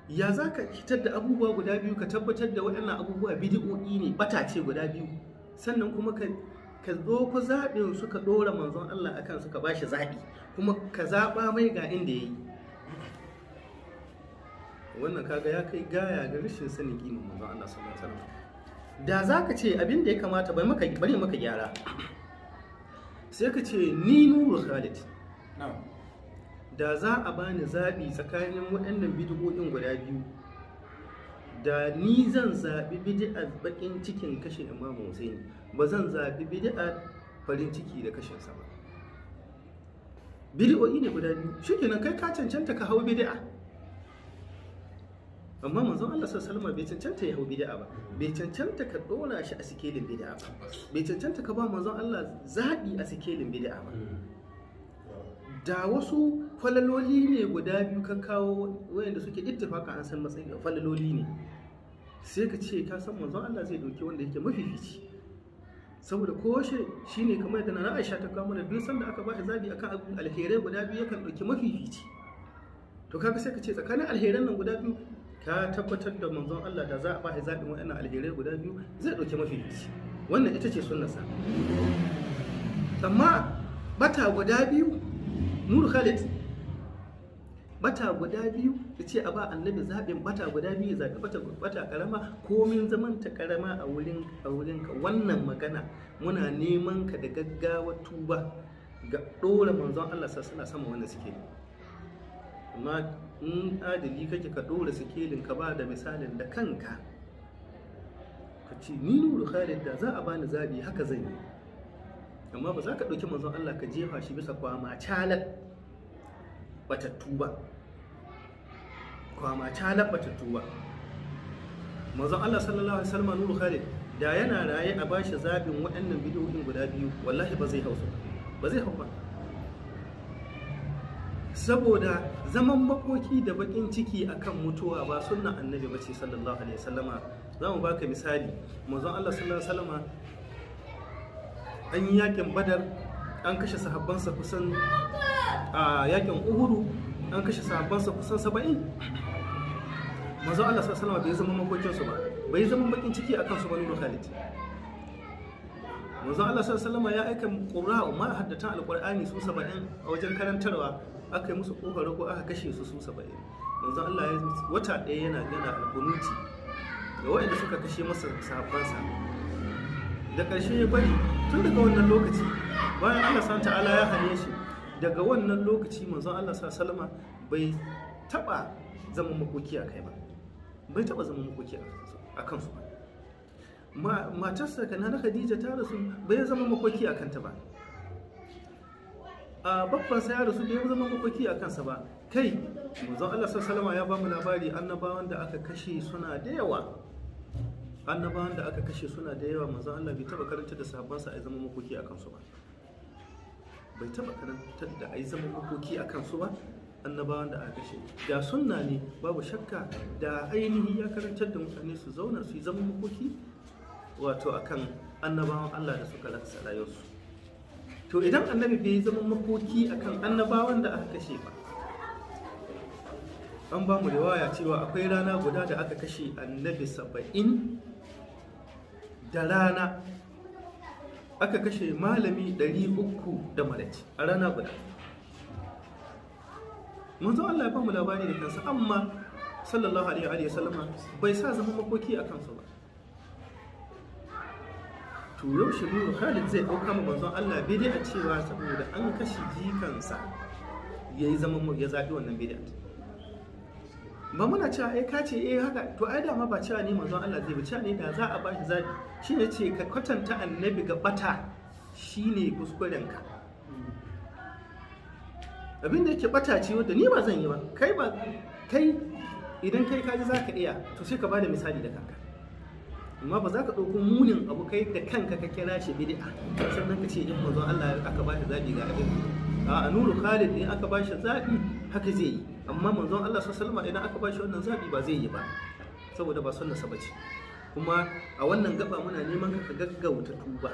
Ya za ka fitar da abubuwa guda biyu, ka tabbatar da waɗannan abubuwa bidi'o'i ne, bata ce guda biyu, sannan kuma ka zo ku zaɓin su, ka ɗora manzon Allah akan su, ka ba shi zaɓi, kuma ka zaɓa mai ga inda ya yi. Wannan kaga ya kai gaya ga rashin sanin kiman manzon Allah sallallahu alaihi wasallam. Da za ka ce abin da ya kamata, bari maka gyara, sai ka ce ni Nuru Khalid, da za a bani zaɓi tsakanin waɗannan bidi'o'in guda biyu, da ni zan zaɓi bid'ar baƙin cikin kashe Imam Hussein, ba zan zaɓi bid'ar farin ciki da kashinsa ba. Bid'o'i ne guda biyu, shikenan kai ka cancanta ka hau bid'a. Amma manzon Allah sallallahu alaihi wasallam bai cancanta ya hau bid'a ba, bai cancanta ka dora shi a sikelin bid'a ba, bai cancanta ka ba manzon Allah zaɓi a sikelin bid'a ba. Da wasu falaloli ne guda biyu ka kawo wayanda suke ittifaka an san matsayin falaloli ne, sai ka ce ka san manzon Allah zai dauki wanda yake mafifici, saboda koshe shine kamar da Nana Aisha ta kawo mana, duk sanda aka ba shi zabi akan abu alherai guda biyu yakan dauki mafifici. To kaga sai ka ce tsakanin alheran nan guda biyu ka tabbatar da manzon Allah da za a ba shi zabin wayannan alherai guda biyu zai dauki mafifici. Wannan ita ce sunnarsa. Amma bata guda biyu, Nuru Khalid, bata guda biyu da ce a ba annabi zaɓin bata guda biyu, zaɓi bata karama, komin zaman ta karama a wurin ka. Wannan magana muna neman ka da gaggawa tuba ga ɗora manzon Allah sassana sama wanda suke. Amma in adali kake, ka ɗora sikelin ka ba da misalin da kanka, ka ce ni Nuru Khalid da za a bani zaɓi haka zan yi. Amma ba za ka ɗauki manzon Allah ka jefa shi bisa kwama calar batattu ba, kwama calar batattu ba. Manzon Allah sallallahu alaihi wasallam, Nuru Khalid, da yana raye a bashi zaɓin waɗannan bidiyoyin guda biyu, wallahi ba zai hau su ba, zai hau ba. Saboda zaman makoki da bakin ciki akan mutuwa ba sunnan annabi bace sallallahu alaihi wasallama. Za mu baka misali, manzon Allah sallallahu alaihi wasallama an yi yakin Badar, an kashe sahabbansa kusan, a yakin Uhudu an kashe sahabbansa kusan 70. Manzon Allah sallallahu alaihi wasallama bai zama makokin su ba, bai zama bakin ciki akan su ba. Nuru Khalid, manzon Allah sallallahu alaihi wasallama ya aika qurra'u ma haddatan alqur'ani su 70 a wajen karantarwa, aka yi musu kofar ko aka kashe su su 70. Manzon Allah ya wata ɗaya yana alkunuti ga waɗanda suka kashe masa sahabbansa. Da ƙarshe ya bari tun daga wannan lokaci, bayan Allah subhanahu ta'ala ya hane shi, daga wannan lokaci manzon Allah sallallahu alaihi wasallama bai taba zaman makoki a kai ba, bai taba zaman makoki a kansu ba. Matarsa Nana Khadija ta rasu, bai zama makoki a kanta ba. A babbansa ya rasu, bai zama makoki a kansa ba. Kai, manzon Allah sallallahu alaihi wasallama ya ba mu labari annabawan da aka kashe suna da yawa. Annabawan da aka kashe suna da yawa, manzon Allah bai taba karanta da sahabbansa a zama makoki a kansu ba. Bai taba karantar da a zama makoki a kansu ba, annabawan da aka kashe. Da sunna ne, babu shakka da ainihi ya karantar da mutane su zauna su yi zama makoki wato akan annabawan Allah da suka rasa rayuwarsu. To idan annabi bai zama makoki akan annabawan da aka kashe ba, an ba mu riwaya cewa akwai rana guda da aka kashe annabi 70 da rana, aka kashe malami 300 da malaci a rana guda. Manzo Allah ya ba mu labari da kansa, amma sallallahu alaihi wa sallama bai sa zama makoki a kansu ba. To yaushe Nuru Khalid zai ɗauka ma manzon Allah bid'a cewa saboda an kashe jikansa yayi zaman ya zaɓi wannan bid'a? Ba muna cewa ai ka ce eh haka, to ai dama ba cewa ne manzon Allah zai ba, cewa ne da za a bashi zabi. Shine ce ka kwatanta annabi ga bata shine kuskuren ka. Abin da yake bata ce wanda ni ba zan yi ba, kai ba kai idan kai kaji zaka iya, to sai ka bada misali da kanka. Amma ba za ka ɗauko munin abu kai da kanka ka kira shi bid'a sannan ka ce in manzon Allah aka ba shi zabi ga abin. A Nuru Khalid in aka ba shi zabi haka zai yi, amma manzon Allah sallallahu alaihi wasallam idan aka ba shi wannan zabi ba zai yi ba, saboda ba sunnarsa bace. Kuma a wannan gaba muna neman ka gaggauta tuba,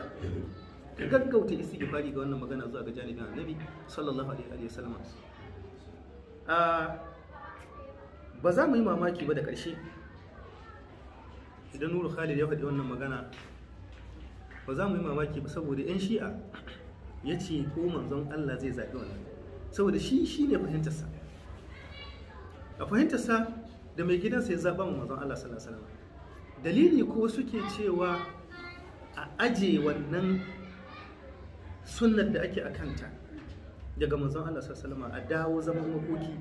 ka gaggauta istighfari ga wannan magana zuwa ga janibin Annabi sallallahu alaihi wasallam. Ba za mu yi mamaki ba da ƙarshe idan Nuru Khalid ya faɗi wannan magana, ba za mu yi mamaki ba, saboda 'yan shi'a ya ce ko manzon Allah zai zaɓi wannan, saboda shi ne fahimtarsa. A fahimtarsa da mai gidansa ya zaɓa mu manzon Allah sallallahu alaihi wasallam. Dalili ko suke cewa a aje wannan sunnar da ake akanta daga manzon Allah sallallahu alaihi wasallam, a dawo zaman makoki,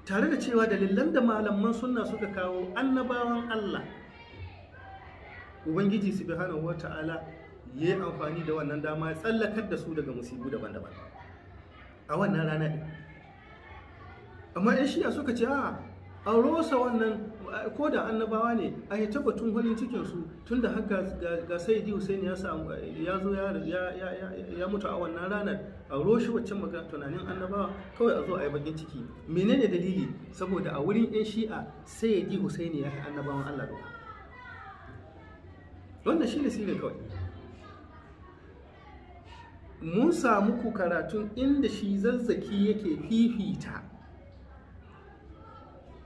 tare da cewa dalilan da malaman sunna suka kawo annabawan Allah, Ubangiji subhanahu wata'ala ya yi amfani da wannan dama ya tsallakar da su daga musibu daban-daban a wannan rana ɗin. Amma 'yan shi'a suka ce a rosa wannan, ko da annabawa ne a yi tabbatun farin cikinsu, tun da har ga Sayyidi Hussein ya samu ya zo ya mutu a wannan ranar, a roshe waccan magana tunanin annabawa, kawai a zo a yi bakin ciki. Menene dalili? Saboda a wurin 'yan shi'a Sayyidi Hussein ya yi annabawan Allah duka. Wannan shine sirrin kawai. Mun samu ku karatun inda shi Zazzaki yake fifita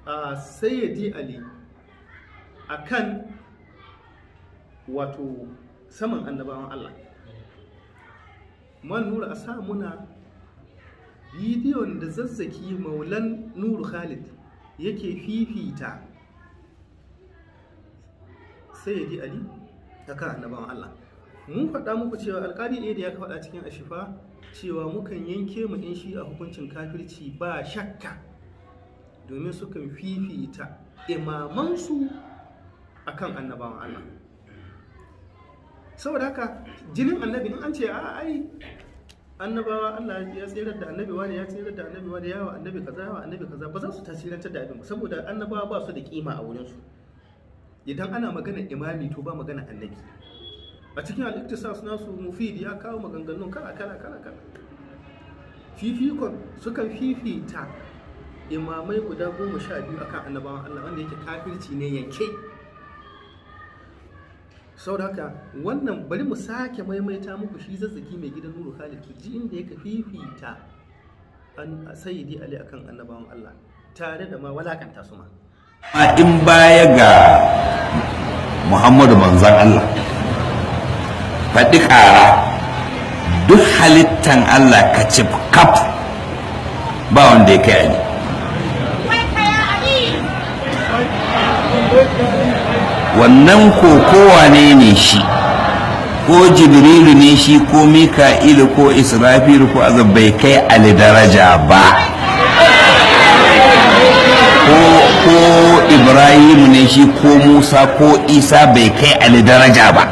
a Sayyidi Ali akan wato saman annabawan Allah. Man Nura a sa muna bidiyon da Zazzaki maulan Nuru Khalid yake fifita Sayyidi Ali akan annabawan Allah. Mun faɗa muku cewa alƙali ɗaya da ya faɗa cikin Ashifa cewa mukan yanke mu in shi a hukuncin kafirci ba shakka, domin sukan fifita imamansu akan annabawan Allah. Saboda haka jinin annabi in an ce a ai annabawa Allah ya tsirar da annabi wani, ya tsirar da annabi wani, yawa annabi kaza, yawa annabi kaza, ba za su tasirantar da abin ba, saboda annabawa ba su da kima a wurinsu. Idan ana magana imami to ba magana annabi. A cikin al-iktisas nasu Mufid ya kawo maganganun kala kala kala kala. Fifikon sukan fifita imamai guda 12 akan annabawan Allah, wanda yake kafirci ne yanke. Saboda haka wannan bari mu sake maimaita muku shi Zazzaki mai gidan Nuru Khalid, ji inda yake fifita an Sayyidi Ali akan annabawan Allah, tare da ma walakanta su ma. In baya ga Muhammadu manzon Allah, faɗi ƙara duk halittan Allah ka ci kaf ba wanda ya kai Ali. Wannan ko kowane ne shi, ko Jibrilu ne shi, ko Mika'ilu, ko Israfilu, ko Azab, bai kai Ali daraja ba. Ko Ibrahimu ne shi, ko Musa, ko Isa, bai kai Ali daraja ba.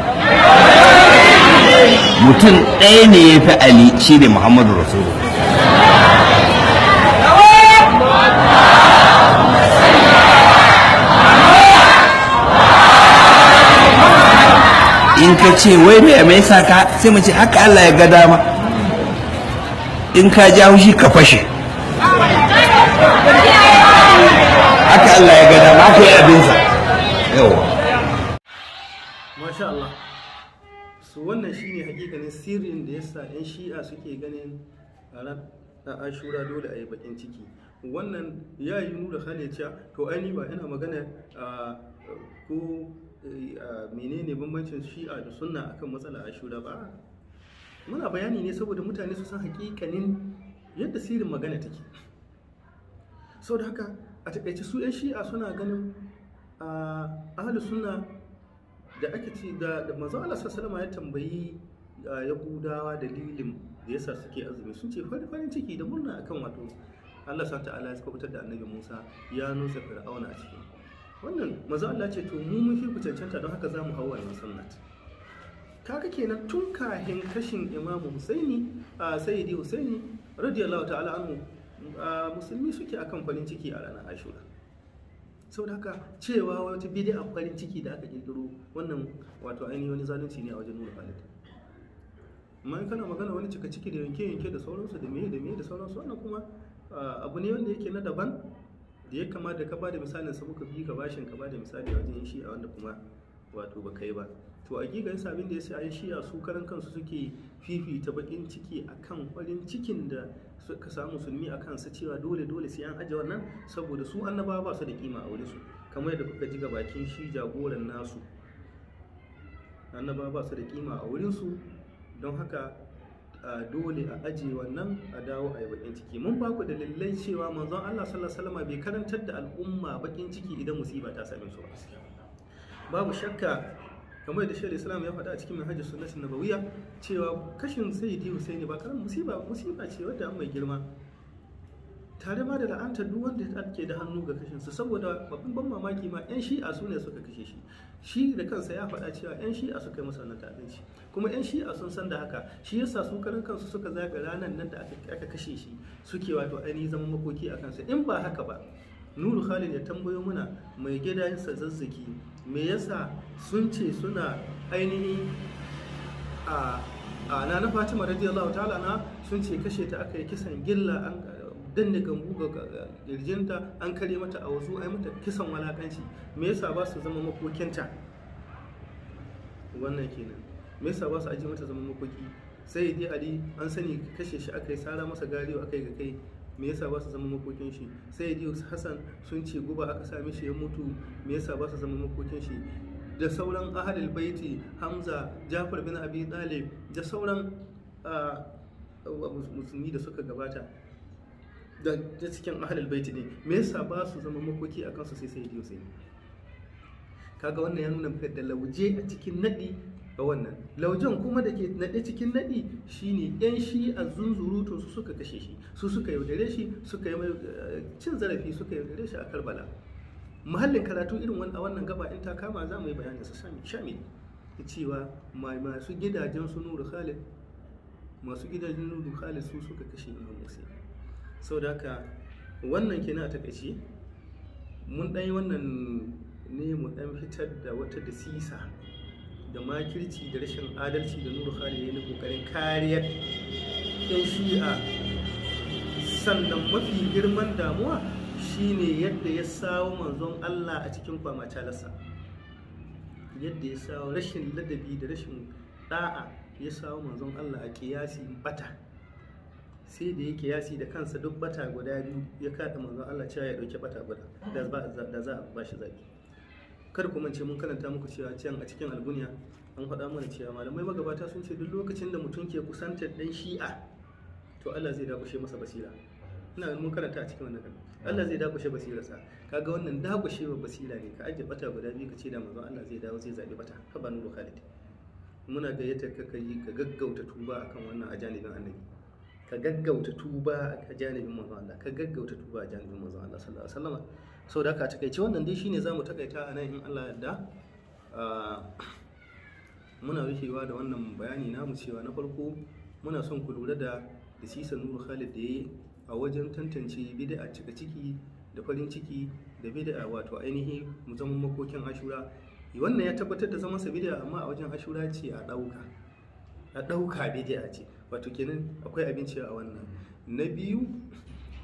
Mutum ɗaya ne ya fi Ali, shi ne Muhammadu Rasulullah. In ka ce wai me yasa ka, sai mu ce haka Allah ya ga dama. In ka ja haushi ka fashe, haka Allah ya ga dama, haka ya abinsa. Yawa, masha Allah. Su wannan shine hakikanin sirrin da yasa 'yan shi'a suke ganin ran Ashura dole a yi bakin ciki. Wannan ya yi Nuru Khalid cewa to ai ni ba ina magana ko menene bambancin shi'a da sunna akan matsala Ashura ba. Muna bayani ne saboda mutane su san hakikanin yadda sirrin magana take. Saboda haka a takaice su 'yan shi'a suna ganin ahlus sunna da ake ce da manzon Allah sallallahu alaihi wasallam ya tambayi Yahudawa dalilin da yasa suke azumi, sun ce farin ciki da murna akan wato Allah subhanahu ta'ala ya kubutar da annabi Musa ya nutsa Fir'auna a cikin wannan. Manzo Allah ce to mu mun fi ku cancanta, don haka zamu hau wannan sunnat. Kaga kenan tun kahin kashin Imamu Husaini, a Sayyidi Husaini radiyallahu ta'ala anhu, musulmi suke akan farin ciki a ranar Ashura. Saboda haka cewa wata bid'a farin ciki da aka kirkiro wannan, wato ainihin wani zalunci ne a wajen nuna halitta. Amma in kana magana wani cika ciki da yanke yanke da sauransu da meye da meye da sauransu, wannan kuma abu ne wanda yake na daban da ya kamata ka bada misalin sa, muka bi ka bashin ka bada misali a wajen shi'a wanda kuma wato ba kai ba. To a giga yasa abin da yasa ayi shi'a su karan kansu suke fifita bakin ciki akan farin cikin da suka samu musulmi akan su, cewa dole dole sai an aje wannan, saboda su annabawa ba su da kima a wurin su, kamar yadda kuka ji ga bakin shi jagoran nasu, annabawa ba su da kima a wurin su. Don haka dole a aje wannan a dawo a yi bakin ciki. Mun ba ku dalilai cewa manzon Allah sallallahu alaihi wasallam bai karantar da al'umma bakin ciki idan musiba ta same su ba. Babu shakka, kamar yadda Shaykhul Islam ya faɗa a cikin Minhajus Sunnah Nabawiyya, cewa kashin Sayyidi Husaini ba karamin musiba ce wadda an mai girma, tare ma da la'antar duk wanda ke da hannu ga kashin su. Saboda babban ban mamaki ma, yan Shi'a su ne suka kashe shi. Shi da kansa ya faɗa cewa yan Shi'a suka yi masa wannan ta'addanci, kuma yan Shi'a sun san da haka. Shi yasa su karan kansu suka zaɓi ranar nan da aka kashe shi suke wato ainihin zaman makoki a kansa. In ba haka ba, Nuru Khalid ya tambayo muna mai gidansa Zazzaki, me yasa sun ce suna ainihi a na Fatima radiyallahu ta'ala na, sun ce kashe ta aka yi kisan gilla, an danne gambu ga kirjinta, an kare mata a wasu, ai mata kisan walakanci, me yasa ba su zama makokinta? Wannan kenan. Me yasa ba su aje mata zama makoki? Sai dai Ali an sani kashe shi aka yi, sara masa gariyo aka yi ga kai, me yasa ba su zama makokin shi? Sai dai Hassan sun ce guba aka sami shi ya mutu, me yasa ba su zama makokin shi? Da sauran ahlul baiti, Hamza, Jafar bin Abi Talib da sauran musulmi da suka gabata da cikin ahlul baiti ne, me yasa ba su zama makoki a kansu sai dai Hussein? Kaga wannan ya nuna maka da lauje a cikin nadi. Ga wannan laujen kuma da ke naɗe cikin naɗi shine yan Shi'a zunzurutun su suka kashe shi, su suka yaudare shi, suka yi mai cin zarafi, suka yaudare shi a Karbala. Muhallin karatu irin a wannan gaba in ta kama za mu yi bayanin sa shamil, cewa masu gidajen su Nuru Khalid, masu gidajen Nuru Khalid su suka kashe Imam Hussein. Saboda haka wannan kenan a takaice. Mun ɗan yi wannan ne mu ɗan fitar da wata dasisa da makirci da rashin adalci da Nuru Khalid ya yi na kokarin kariyar yan Shi'a. Sannan mafi girman damuwa shine yadda ya sawo manzon Allah a cikin kwamacalarsa, yadda ya sawo rashin ladabi da rashin da'a, ya sawo manzon Allah a kiyasi bata, sai da ya kiyasi da kansa duk bata guda biyu ya kada manzon Allah cewa ya dauki bata guda da za a bashi zaki. Kar ku mance mun karanta muku cewa can a cikin Alguniya an faɗa mana cewa malamai magabata sun ce duk lokacin da mutum ke kusantar ɗan Shi'a to Allah zai dakushe masa basira. Ina ganin mun karanta a cikin wannan kan Allah zai dakushe basirarsa. Kaga wannan dakushewa basira ne, ka ajiye bata guda biyu ka ce da manzon Allah zai dawo zai zabi bata. Haba Nuru Khalid, muna gayyatar ka kai ka gaggauta tuba akan wannan a janibin annabi, ka gaggauta tuba a janibin manzon Allah, ka gaggauta tuba a janibin manzon Allah sallallahu alaihi wasallam. Saboda haka a takaice wannan dai shine zamu takaita a nan in Allah yarda. Muna rufewa da wannan bayani namu cewa na farko muna son ku lura da dasisan Nuru Khalid da yayi a wajen tantance bid'a cika ciki da farin ciki da bid'a wato ainihi mu zaman makokin Ashura. Wannan ya tabbatar da zaman sa bid'a, amma a wajen Ashura ce a dauka, a dauka bid'a ce, wato kenan akwai abinci a wannan. Na biyu,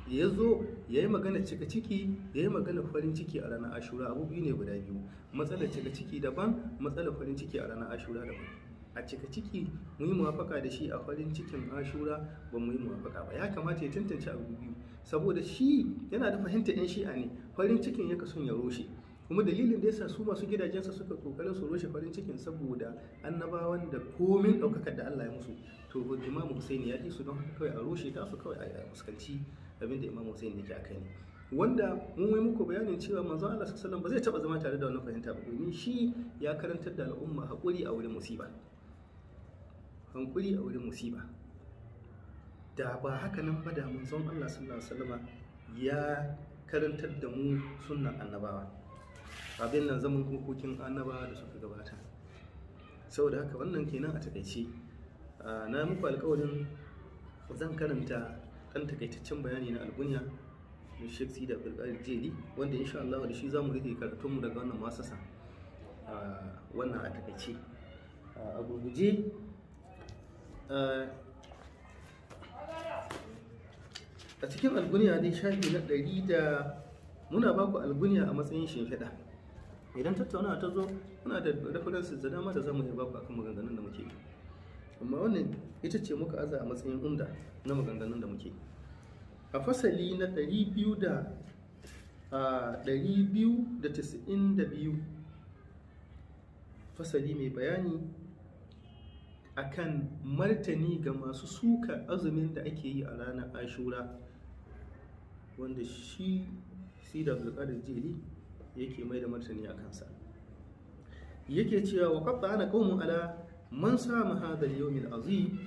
ya zo ya yi magana cika ciki, ya yi magana farin ciki a ranar Ashura. Abu biyu ne guda biyu, matsalar cika ciki daban, matsalar farin ciki a ranar Ashura daban. A cika ciki mu yi muwafaka da shi, a farin cikin Ashura ba mu yi muwafaka ba. Ya kamata ya tantance abu biyu, saboda shi yana da fahimtar yan Shi'a ne, farin cikin ya kason ya roshe. Kuma dalilin da yasa su masu gidajensa suka kokarin su roshe farin cikin, saboda annabawan da komin ɗaukakar da Allah ya musu, to Imam Hussein ya ji su, don haka kawai a roshe ta su, kawai a fuskanci abinda Imam Hussein yake akai ne. Wanda mun yi muku bayanin cewa manzon Allah sallallahu alaihi wasallam ba zai taba zama tare da wannan fahimta ba, domin shi ya karantar da al'umma haƙuri a wurin musiba, hankuri a wurin musiba. Da ba haka nan ba, da manzon Allah sallallahu alaihi wasallama Ya karantar da mu sunnan annabawa, abin nan zaman hukokin annabawa da suka gabata. Saboda haka wannan kenan a takaice. Na muku alkawarin zan karanta ɗan takaitaccen bayani na algunya na Sheikh Sidi Abdulkadir Jeli, wanda insha Allah da shi za mu rufe karatunmu daga wannan masasa. Wannan a takaice, a gurguje, a cikin algunya dai shafi na 100 da muna baku algunya a matsayin shimfiɗa. Idan tattaunawa ta zo, muna da references da dama da zamu iya baku akan maganganun da muke yi, amma wannan ita ce muka aza a matsayin umda na maganganun da muke yi. A fasali na 292, fasali mai bayani akan martani ga masu suka azumin da ake yi a ranar Ashura, wanda shi Sida Abdulkadir Jeli yake mai da martani a kansa, yake cewa: "Wa qad ana qaumun ala man sama hadha al-yawm al-azim."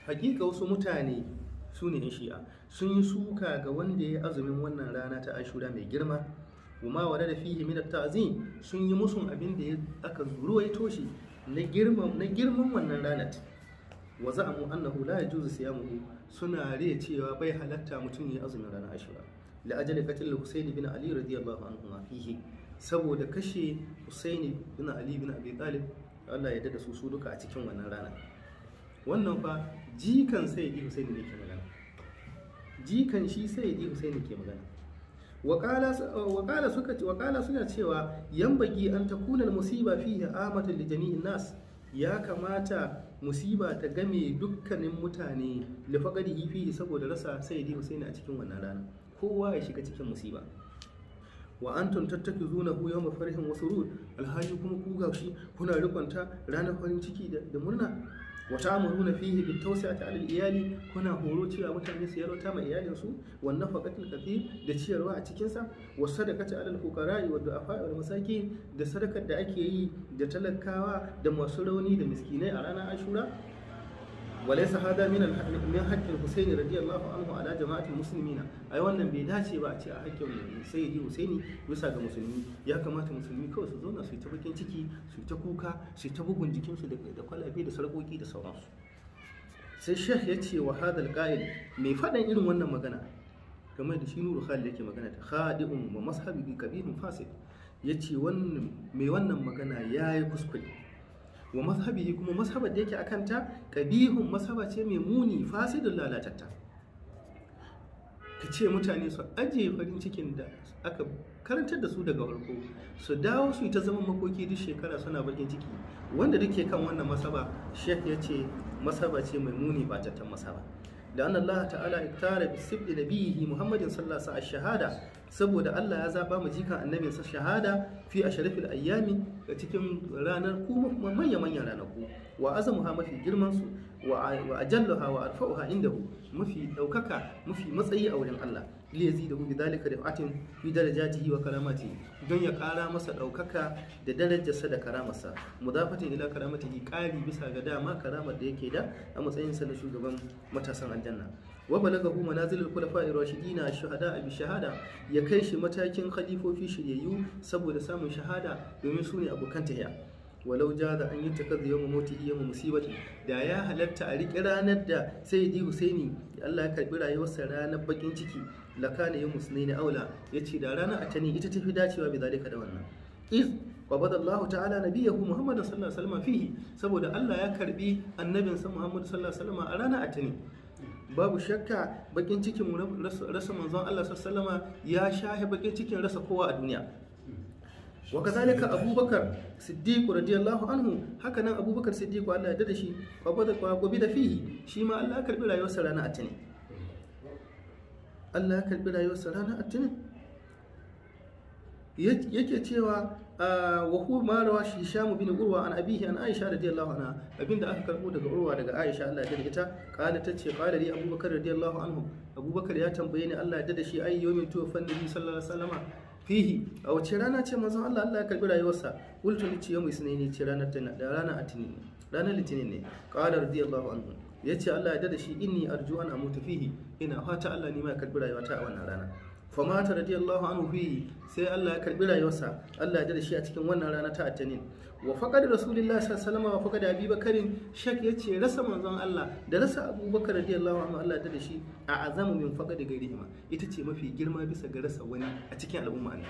Hakika wasu mutane, su ne Shi'a, sun yi suka ga wanda ya azumin wannan rana ta Ashura mai girma. Kuma wa da fihi min at-ta'zim, sun yi musun abin da aka ruwaito shi na girman wannan ranar. Wa za'amu annahu la yajuzu siyamuhu, suna riya cewa bai halatta mutum ya azumin ranar Ashura, la ajali qatl Husayn bin Ali radiyallahu anhu fihi, saboda kashe Husayn bin Ali bin Abi Talib, Allah ya da su su duka, a cikin wannan rana. Wannan fa jikan Sayyidi Husayn ne ke magana, jikan shi Sayyidi Husayn ke magana. Waƙala suka waƙala suna cewa: "Yambagi an takuna musiba fihi amatan li jami'in nas." Ya kamata musiba ta game dukkanin mutane, li faqadihi fihi, saboda rasa Sayyidi Husaini a cikin wannan rana, kowa ya shiga cikin musiba. "Wa antum tattakizunahu yawma farhin wa surur," alhaji kuma ku gashi kuna rikonta ranar farin ciki da murna. "Wa ta'muruna fihi bit tawsi'ati 'ala al-iyali," kuna horo cewa mutane su yalwata ma iyalinsu, "wan nafaqatil kathir," da ciyarwa a cikin sa, "wa sadaqati 'ala al-fuqara'i wa du'afa'i wal masakin," da sadakar da ake yi da talakawa da masu rauni da miskinai a ranar Ashura. "Walaysa hada min haqqi al-Husaini radiyallahu anhu ala jama'atil muslimina." Ai wannan bai dace ba a ce a haƙƙin Sayyidi Husaini bisa ga musulmi. Ya kamata musulmi kawai su zauna su yi ta bakin ciki, su yi ta kuka, su yi ta bugun jikinsu da kwalabe da sarƙoƙi da sauransu. Sai Sheikh ya ce: "Wa hadal qa'il," mai faɗan irin wannan magana, game da shi Nuru Khalid yake magana ta, "khadi'un wa mazhabi kabirun fasid." Yace wannan mai wannan magana yayi kuskure, wa mazhabihi, kuma mazhabar da yake akanta, qabihun, mazhaba ce mai muni, fasidun, lalatatta. Ka ce mutane su ajiye farin cikin da aka karantar da su daga farko, su dawo su yi ta zaman makoki duk shekara suna bakin ciki. Wanda duke kan wannan masaba, Sheikh ya ce masaba ce mai muni, ba tattan masaba da an Allah ta'ala iktara bi sibli nabiyihi Muhammadin sallallahu alaihi wasallam shahada, saboda Allah ya zaba mu jikan annabinsa shahada, fi ashrafil ayyami, a cikin ranar ku manya manyan ranaku, wa azamuha, mafi girman su, wa ajalluha wa arfa'uha indahu, mafi daukaka, mafi matsayi a wurin Allah, li yazidahu bidhalika rif'atin fi darajatihi wa karamatihi, don ya kara masa daukaka da darajarsa da karamarsa, mudafatin ila karamatihi, kari bisa ga dama karamar da yake da a matsayinsa na shugaban matasan aljanna. Wa balagahu manazilul khulafa'i rashidina shuhada bi shahada, ya kai shi matakin khalifofi shiryayyu saboda samun shahada, domin su ne abokan tahiya. Walau jaza an yi takazzu yawma mautihi yawma musibati, da ya halatta a riƙe ranar da Sayyidi Husaini Allah ya karbi rayuwarsa ranar bakin ciki, lakana yawmu sunaini aula, yace da ranar atani ita tafi dacewa, bi zalika, da wannan, iz qabada Allah ta'ala nabiyahu Muhammad sallallahu alaihi wasallam fihi, saboda Allah ya karbi annabinsa Muhammad sallallahu alaihi wasallam a ranar atani. Babu shakka bakin cikin rasa manzon Allah sallallahu alaihi wasallama ya shahe bakin cikin rasa kowa a duniya. Wa kazalika Abubakar Siddiq radiyallahu anhu, haka nan Abubakar Siddiq, Allah ya dada shi, qabada da fihi, shi ma Allah ya karbi rayuwarsa ranar atini. Allah ya karbi rayuwarsa ranar atini. Yake cewa: "Wa huwa ma rawa Hisham bin Urwa an abihi an Aisha radiyallahu anha," abinda aka karbo daga Urwa daga Aisha, Allah ya dade ita, kala, tace: "Qala li Abubakar radiyallahu anhu," Abubakar ya tambaye ni, Allah ya dade shi, "Ayyi yawmin tuwaffa Nabi sallallahu alaihi wasallama fihi?" A wace rana ce manzon Allah Allah ya karbi rayuwarsa? Qultu, ni ce: "Yawmu isnaini," ce ranar tana da ranar atinin ne, ranar litinin ne. Qala radiyallahu anhu. Yace Allah ya dada shi, inni arju an amuta fihi, ina fata Allah ni ma ya karbi rayuwata a wannan rana. Famata radiyallahu anhu fihi, sai Allah ya karbi rayuwarsa, Allah ya dada shi a cikin wannan rana ta Attanin. Wa faqad Rasulullahi sallallahu alaihi wasallam wa faqad Abi Bakarin, shak yace rasa manzon Allah da rasa Abubakar radiyallahu anhu, Allah ya dada shi, a azamu min faqad gairihima, ita ce mafi girma bisa ga rasa wani a cikin al'umma ne.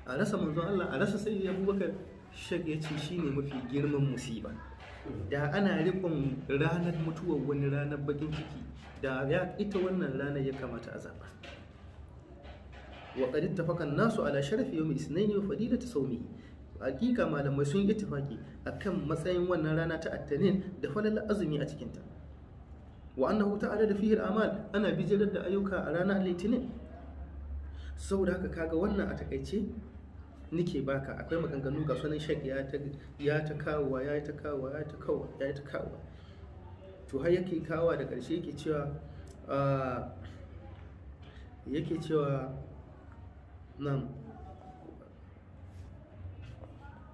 A rasa manzon Allah, a rasa sayyidi Abubakar, shak yace shine mafi girman musiba. Da ana rikon ranar mutuwar wani ranar bakin ciki, da ya ita wannan ranar ya kamata a zaba. Wa qad ittafaqa an-nasu ala sharafi yawmi isnain wa fadilati sawmihi, hakika malamai sun yi ittifaki akan matsayin wannan rana ta Attanin da falalar azumi a cikinta. Wa annahu ta'ala da fihi al-amal, ana bijirar da ayyuka a ranar Litinin. Saboda haka kaga wannan a takaice nike baka, akwai maganganu ga sunan shek ya ta kawowa, ya ta kawowa, ya ta kawowa, ya ta kawowa. To har yake kawowa da ƙarshe yake cewa nan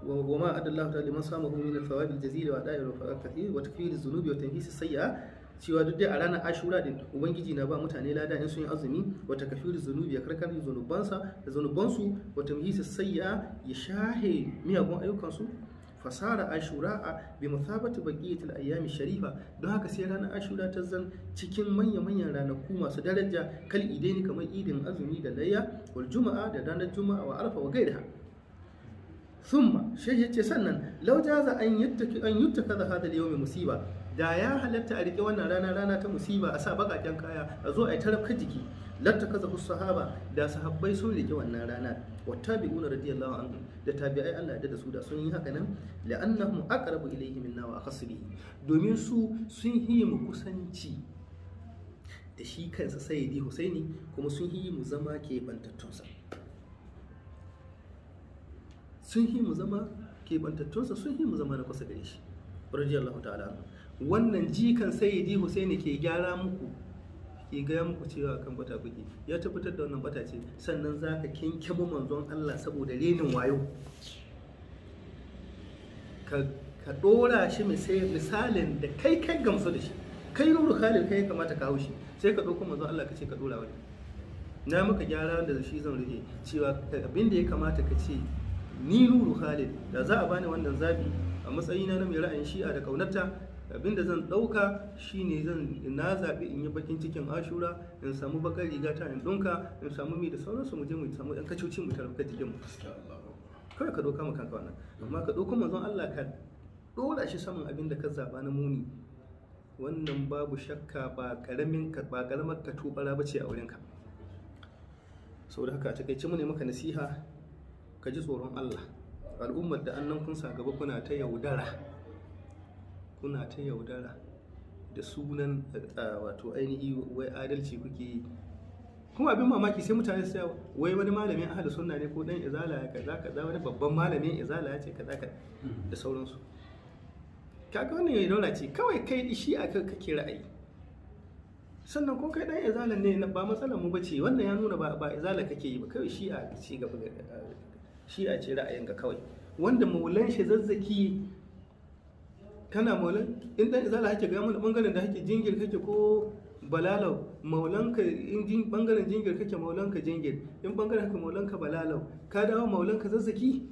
wa ma adallahu ta'ala liman samahu min al-thawab al-jazil wa da'i al-kathir wa takfir az-zunubi wa tanfis as-sayyi'a, cewa duk dai a ranar Ashura din Ubangiji na ba mutane lada in sun yi azumi, wa takfir az-zunubi, ya karkar zunubansa da zunubansu, wa tamhis as-sayyi'a, ya shahe miyagun ayyukansu. Fasara Ashura bi mathabati baqiyat al-ayyam sharifa, don haka sai ranar Ashura ta zan cikin manya-manyan ranaku masu daraja, kal idaini, kamar idin azumi da layya, wal juma'a, da ranar juma'a, wa arfa wa gairaha. Thumma shehi yace sannan law jaza an yuttaki an yuttaka hadha al-yawm musiba, da ya halatta a rike wannan rana rana ta musiba, a sa bakaken kaya a zo a yi tarafka jiki, latta kaza sahaba, da sahabbai sun rike wannan rana, wa tabi'una radiyallahu anhum, da tabi'ai Allah ya da su, da sun yi haka nan, la'annahum aqrabu ilayhi minna wa akhassu bihi, domin su sun yi mu kusanci da shi kansa Sayyidi Husaini, kuma sun yi mu zama keɓantattunsa, sun yi mu zama keɓantattunsa, sun yi mu zama na kusa gare shi radiyallahu ta'ala anhu. Wannan jikan Sayyidi Husaini ke gyara muku, ke gaya muku cewa kan bata kuke, ya tabbatar da wannan bata ce. Sannan za ka kinkimo manzon Allah saboda renin wayo, ka dora shi misalin da kai kai gamsu da shi, kai Nuru Khalil kai kamata ka haushi, sai ka ɗauko manzon Allah ka ce ka dora wani. Na maka gyara da shi zan rufe cewa abin da ya kamata ka ce, ni Nuru Khalil da za a bani wannan zabi a matsayina na mai ra'ayin Shi'a da kaunarta, abinda zan ɗauka shine zan na zaɓi in yi bakin cikin Ashura, in samu bakar riga ta in ɗunka, in samu mai da sauransu, mu je mu samu ɗan kacoci mu tarauka jikin mu. Kawai ka ɗauka kanka wannan, amma ka ɗauko manzon Allah ka ɗora shi saman abin da ka zaɓa na muni, wannan babu shakka ba ƙaramin ba ƙaramar ka tubara bace a wurinka. Saboda haka a takaice mu ne maka nasiha, ka ji tsoron Allah. Al'ummar da annan kun sa gaba kuna ta yaudara, kuna ta yaudara da sunan wato ainihi wai adalci kuke yi. Kuma abin mamaki sai mutane su wai wani malamin ahlus sunna ne ko dan izala ya kaza kaza, wani babban malamin izala ya ce kaza kaza da sauransu. Kaga wannan yaudara ce kawai, kai shi akan kake ra'ayi. Sannan ko kai dan izala ne ba matsalar mu bace, wannan ya nuna ba izala kake yi ba, kawai shi a ci gaba, shi a ce ra'ayinka kawai. Wanda maulan shi zazzaki kana maulan in dan izala hake ga mana bangaren da hake jingir kake ko balalau, maulanka in bangaren jingir kake maulanka jingir, in bangaren haka maulanka balalau, ka dawo maulanka zazzaki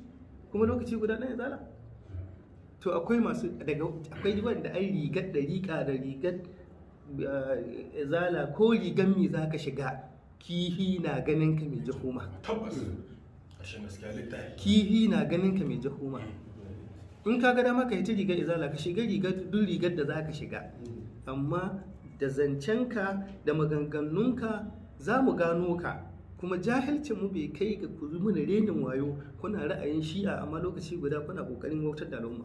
kuma lokaci guda dan izala. To akwai masu daga akwai wanda ai rigar dariƙa da rigar izala ko rigar me zaka shiga, kihi na ganin ka mai jahuma. Tabbas. Ashe gaskiya littafi. Kihi na ganin ka mai jahuma. In ka ga dama ka yi ta rigar izala, ka shiga rigar duk rigar da za ka shiga, amma da zancenka da maganganunka za mu gano ka. Kuma jahilcin mu bai kai ga ku muna renin wayo kuna ra'ayin Shi'a amma lokaci guda kuna kokarin wautar da al'umma.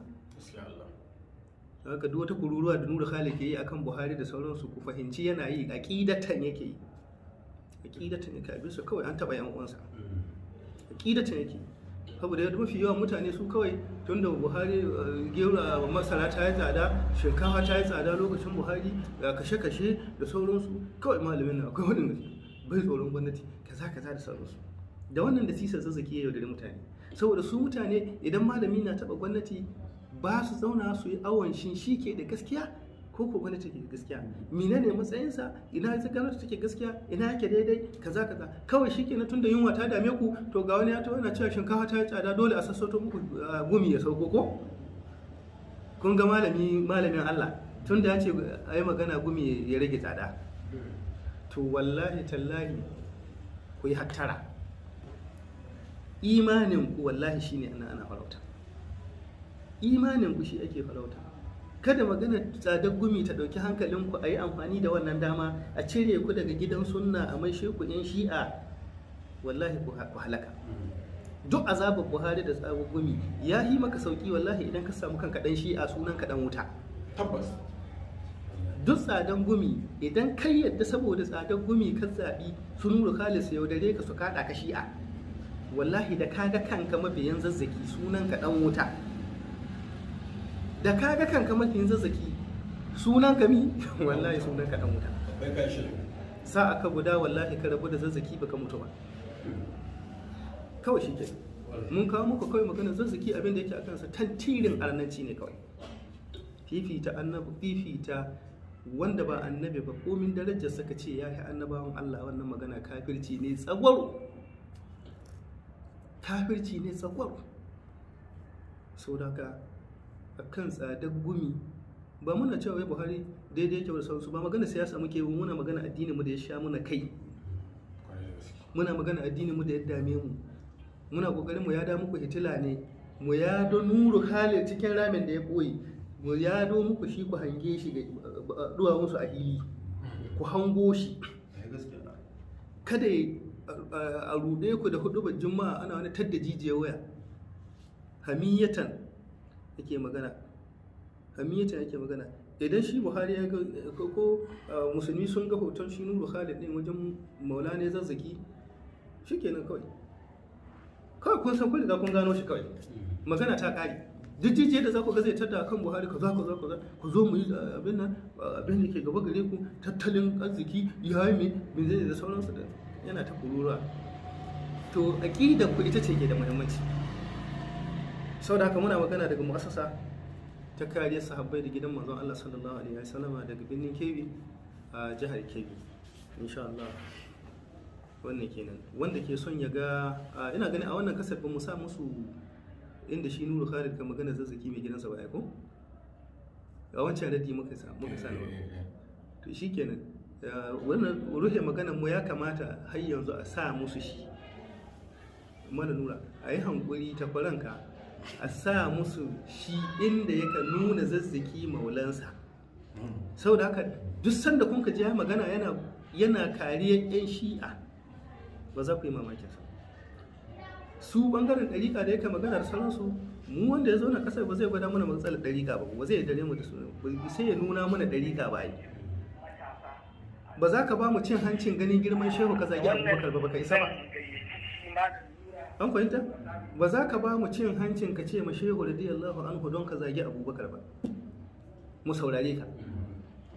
Haka duk wata kururuwa da Nuru Khalil ke yi akan Buhari da sauransu, ku fahimci yana yi aqidatan yake yi, aqidatan yake abin su kawai an taba yan uwansa, aqidatan yake. Saboda yadda mafi yawan mutane su kawai tun da Buhari gera masara ta yi tsada, shinkafa ta yi tsada lokacin Buhari, ga kashe-kashe da sauransu, kawai malamin na akwai wani bai tsoron gwamnati kaza kaza da sauransu. Da wannan da sisa zazzaki ya yaudari mutane, saboda su mutane idan malami na taba gwamnati ba su zauna su yi awon shin shi ke da gaskiya Ko ko gwamnati take gaskiya? Menene matsayinsa? Ina gwamnati take gaskiya? Ina yake daidai? Kaza kaza. Kawai shikenan tunda yunwa ta dame ku, to ga wani ya taho yana cewa shinkafa ta yi tsada, dole a sassauto muku gumi ya sauko ko? Kun ga malamin Allah tunda ya ce a yi magana gumi ya rage tsada. To wallahi tallahi ku yi hattara. Imanin ku wallahi shine ana farauta. Imanin ku shi ake farauta. Kada magana tsadar gumi ta ɗauki hankalinku, a yi amfani da wannan dama a cire ku daga gidan sunna a maishe ku 'yan shi'a, wallahi ku halaka. Duk azabar Buhari da tsadar gumi ya yi maka sauki wallahi idan ka samu kanka ɗan shi'a, sunan ka ɗan wuta. Tabbas. Duk tsadan gumi idan kai yadda saboda tsadar gumi ka zaɓi su Nuru Khalid su yaudare ka su kaɗa ka shi'a, wallahi da kaga kanka mabiyan Zazzaki sunan ka ɗan wuta. Da kaga kanka mabiyan Zazzaki sunan ka mi? Wallahi sunan ka ɗan wuta. Akwai kashi. Sa aka guda wallahi ka rabu da Zazzaki baka mutu ba. Kawai shi ke. Mun kawo muku kawai magana Zazzaki abin da yake akan sa tantirin arnanci ne kawai. Fifita annabi, fifita wanda ba annabi ba komin darajar saka ce ya yi annabawan Allah, wannan magana kafirci ne tsagwaro. Kafirci ne tsagwaro. Saboda haka akan tsadar gumi ba muna cewa wai Buhari daidai yake da sauransu ba, magana siyasa muke yi, muna magana addinin mu da ya sha muna kai, muna magana addinin mu da ya dame mu, muna kokarin mu ya da muku hitila ne, mu ya do Nuru Khalid cikin ramin da ya boye, mu ya do muku shi ku hange shi ga duwawunsu a hili, ku hango shi. Kada a ruɗe ku da hudubar juma'a ana wani tadda jijiyar waya. Hamiyatan yake magana, hamiyatan yake magana. Idan shi Buhari ya ga ko musulmi sun ga hoton shi Nuru Khalid din wajen Maulana Zazzaki, shikenan kawai. Kawai kun san kun riga kun gano shi kawai. Magana ta ƙare. Duk jijiyar da za ku ga zai tada kan Buhari kaza kaza kaza, ku zo mu yi abin nan, abin da ke gaba gare ku, tattalin arziki ya yi me zai da sauransu da yana ta kururuwa. To aqidar ku ita ce ke da muhimmanci. Saboda haka muna magana daga mu'assasa ta kariyar sahabbai da gidan manzon Allah sallallahu alaihi wasallama daga birnin Kebbi a jihar Kebbi. Insha Allah wannan kenan. Wanda ke son ya ga, ina gani a wannan kasafin mu sa musu inda shi Nuru Khalid ka magana Zazzaki mai gidansa ba ko? A wancan radi muka sa na. To shikenan. Wannan ruhe maganar mu ya kamata har yanzu a sa musu shi. Malam Nura, a yi hankuri ta kwaranka a sa musu shi inda yaka nuna Zazzaki maulansa. Saboda haka duk sanda kun ka ji ya magana yana kariyar 'yan shi'a ba za ku yi mamakin sa. Su bangaren ɗariƙa da yake magana da sauransu, mu wanda ya zauna ƙasar ba zai gwada mana matsalar ɗariƙa ba, ba zai dare mu da su, sai ya nuna mana ɗariƙa ba yi. Ba za ka ba mu cin hancin ganin girman shehu ka zagi Abubakar ba, baka isa ba. An fahimta? Ba za ka ba mu cin hancin ka ce ma shehu radiyallahu anhu don ka zagi Abubakar ba. Mu saurare ka.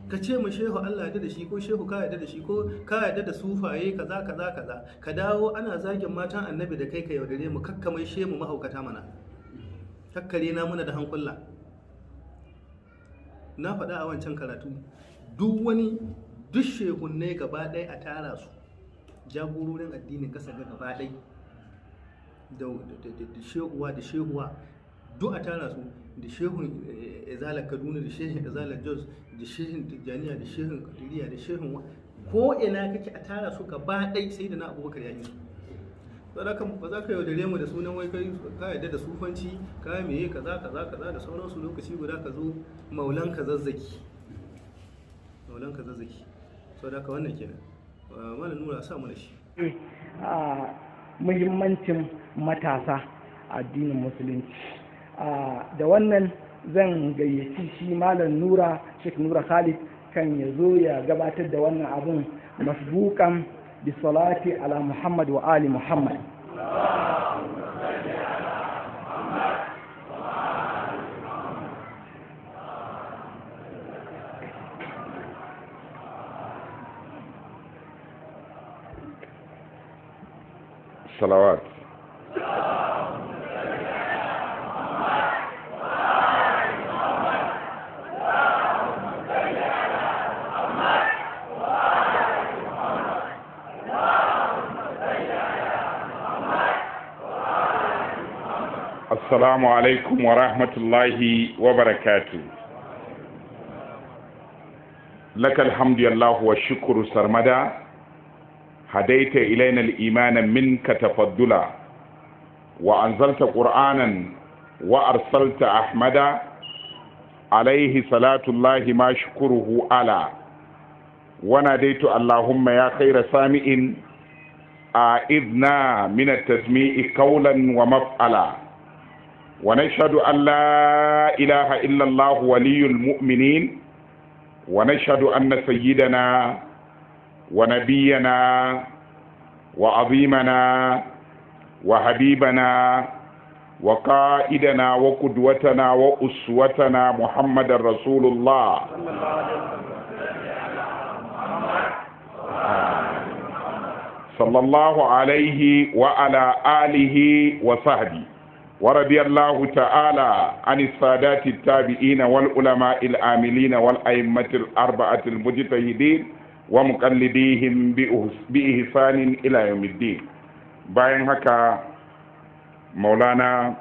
Ka ce ma shehu Allah yarda da shi, ko shehu ka yarda da shi, ko ka yarda da sufaye kaza kaza kaza. Ka dawo ana zagin matan annabi da kai ka yaudare mu, kakkamai shemu mahaukata mana. Kakkare na muna da hankula. Na faɗa a wancan karatu, duk wani duk shehunnai gaba ɗaya a tara su, jagororin addinin ƙasa ga gaba ɗaya, da shehuwa da shehuwa duk a tara su, da shehun Izalar Kaduna, da shehun Izalar Jos, da shehun Tijjaniya, da shehun Kadiriya, da shehun ko ina kake a tara su gaba ɗaya sai da na Abubakar ya yi su. Saboda ba za ka yaudare mu da sunan wai kai ka yarda da sufanci, ka meye kaza kaza kaza da sauransu, lokaci guda ka zo maulan ka Zazzaki. Maulan ka Zazzaki. Saboda haka wannan kenan. Malam Nura sa mu da shi. Muhimmancin matasa addinin musulunci. Da wannan zan gayyaci shi Malam Nura, Sheikh Nura Khalid, kan ya zo ya gabatar da wannan abun masbukan bi salati ala Muhammad wa ali Muhammad. Salawat. Assalamu alaikum wa rahmatullahi wa barakatuh. لك الحمد يا الله والشكر سرمدا، هديت إلينا الإيمان منك تفضلا، وأنزلت قرآنا وأرسلت أحمدا، عليه صلاة الله ما شكره على، وناديت اللهم يا خير سامع أعذنا من التسميع قولا ومفعلا، ونشهد أن لا إله إلا الله ولي المؤمنين، ونشهد أن سيدنا ونبينا وعظيمنا وحبيبنا وقائدنا وقدوتنا وأسوتنا محمد رسول الله صلى الله عليه وعلى آله وصحبه، ورضي الله تعالى عن السادات التابعين والعلماء العاملين والأئمة الأربعة المجتهدين ومقلديهم بإحسان إلى يوم الدين. Bayan haka, Maulana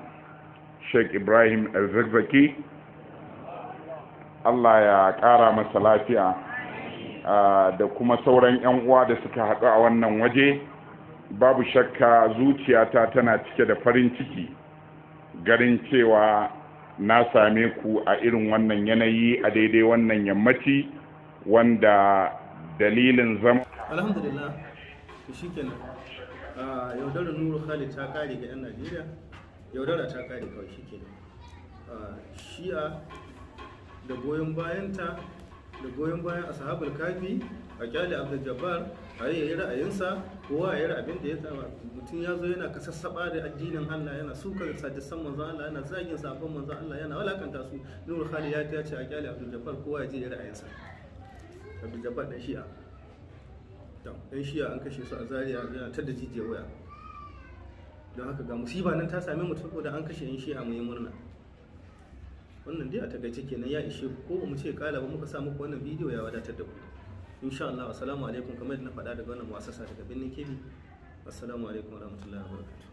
Sheikh Ibrahim El-Zakzaki, Allah ya ƙara masa lafiya, da kuma sauran 'yan uwa da suka haɗu a wannan waje, babu shakka zuciyata tana cike da farin ciki garin cewa na same ku a irin wannan yanayi a daidai wannan yammaci wanda dalilin zama. Alhamdulillah, to shikenan, yaudarar Nuru Khalid ta kare ga 'yan Najeriya, yaudara ta kare kawai, shikenan. Shi'a da goyon bayanta da goyon bayan Ashabul Kafi, a kyale Abdul Jabbar a yi ra'ayinsa, kowa ya yi abin da ya tsama. Mutum ya zo yana kasassaba da addinin Allah, yana sukar sadisan manzon Allah, yana zagin sabon manzon Allah, yana walakanta su. Nuru Khalid ya ce a kyale Abdul Jabbar, kowa ya je ya ra'ayinsa. Abdul Jabbar dan Shi'a, dan Shi'a an kashe su a Zaria, yana tada jijiyar waya. Don haka ga musiba nan ta same mu saboda an kashe yan Shi'a, mu yi murna. Wannan dai a takaice kenan, ya ishe ku ko ba mu ce kala ba, muka sa muku wannan bidiyo ya wadatar da ku insha Allah. Assalamu alaikum. Kamar yadda na faɗa, daga wannan mu'assasa daga Birnin Kebbi. Assalamu alaikum warahmatullahi wabarakatuh.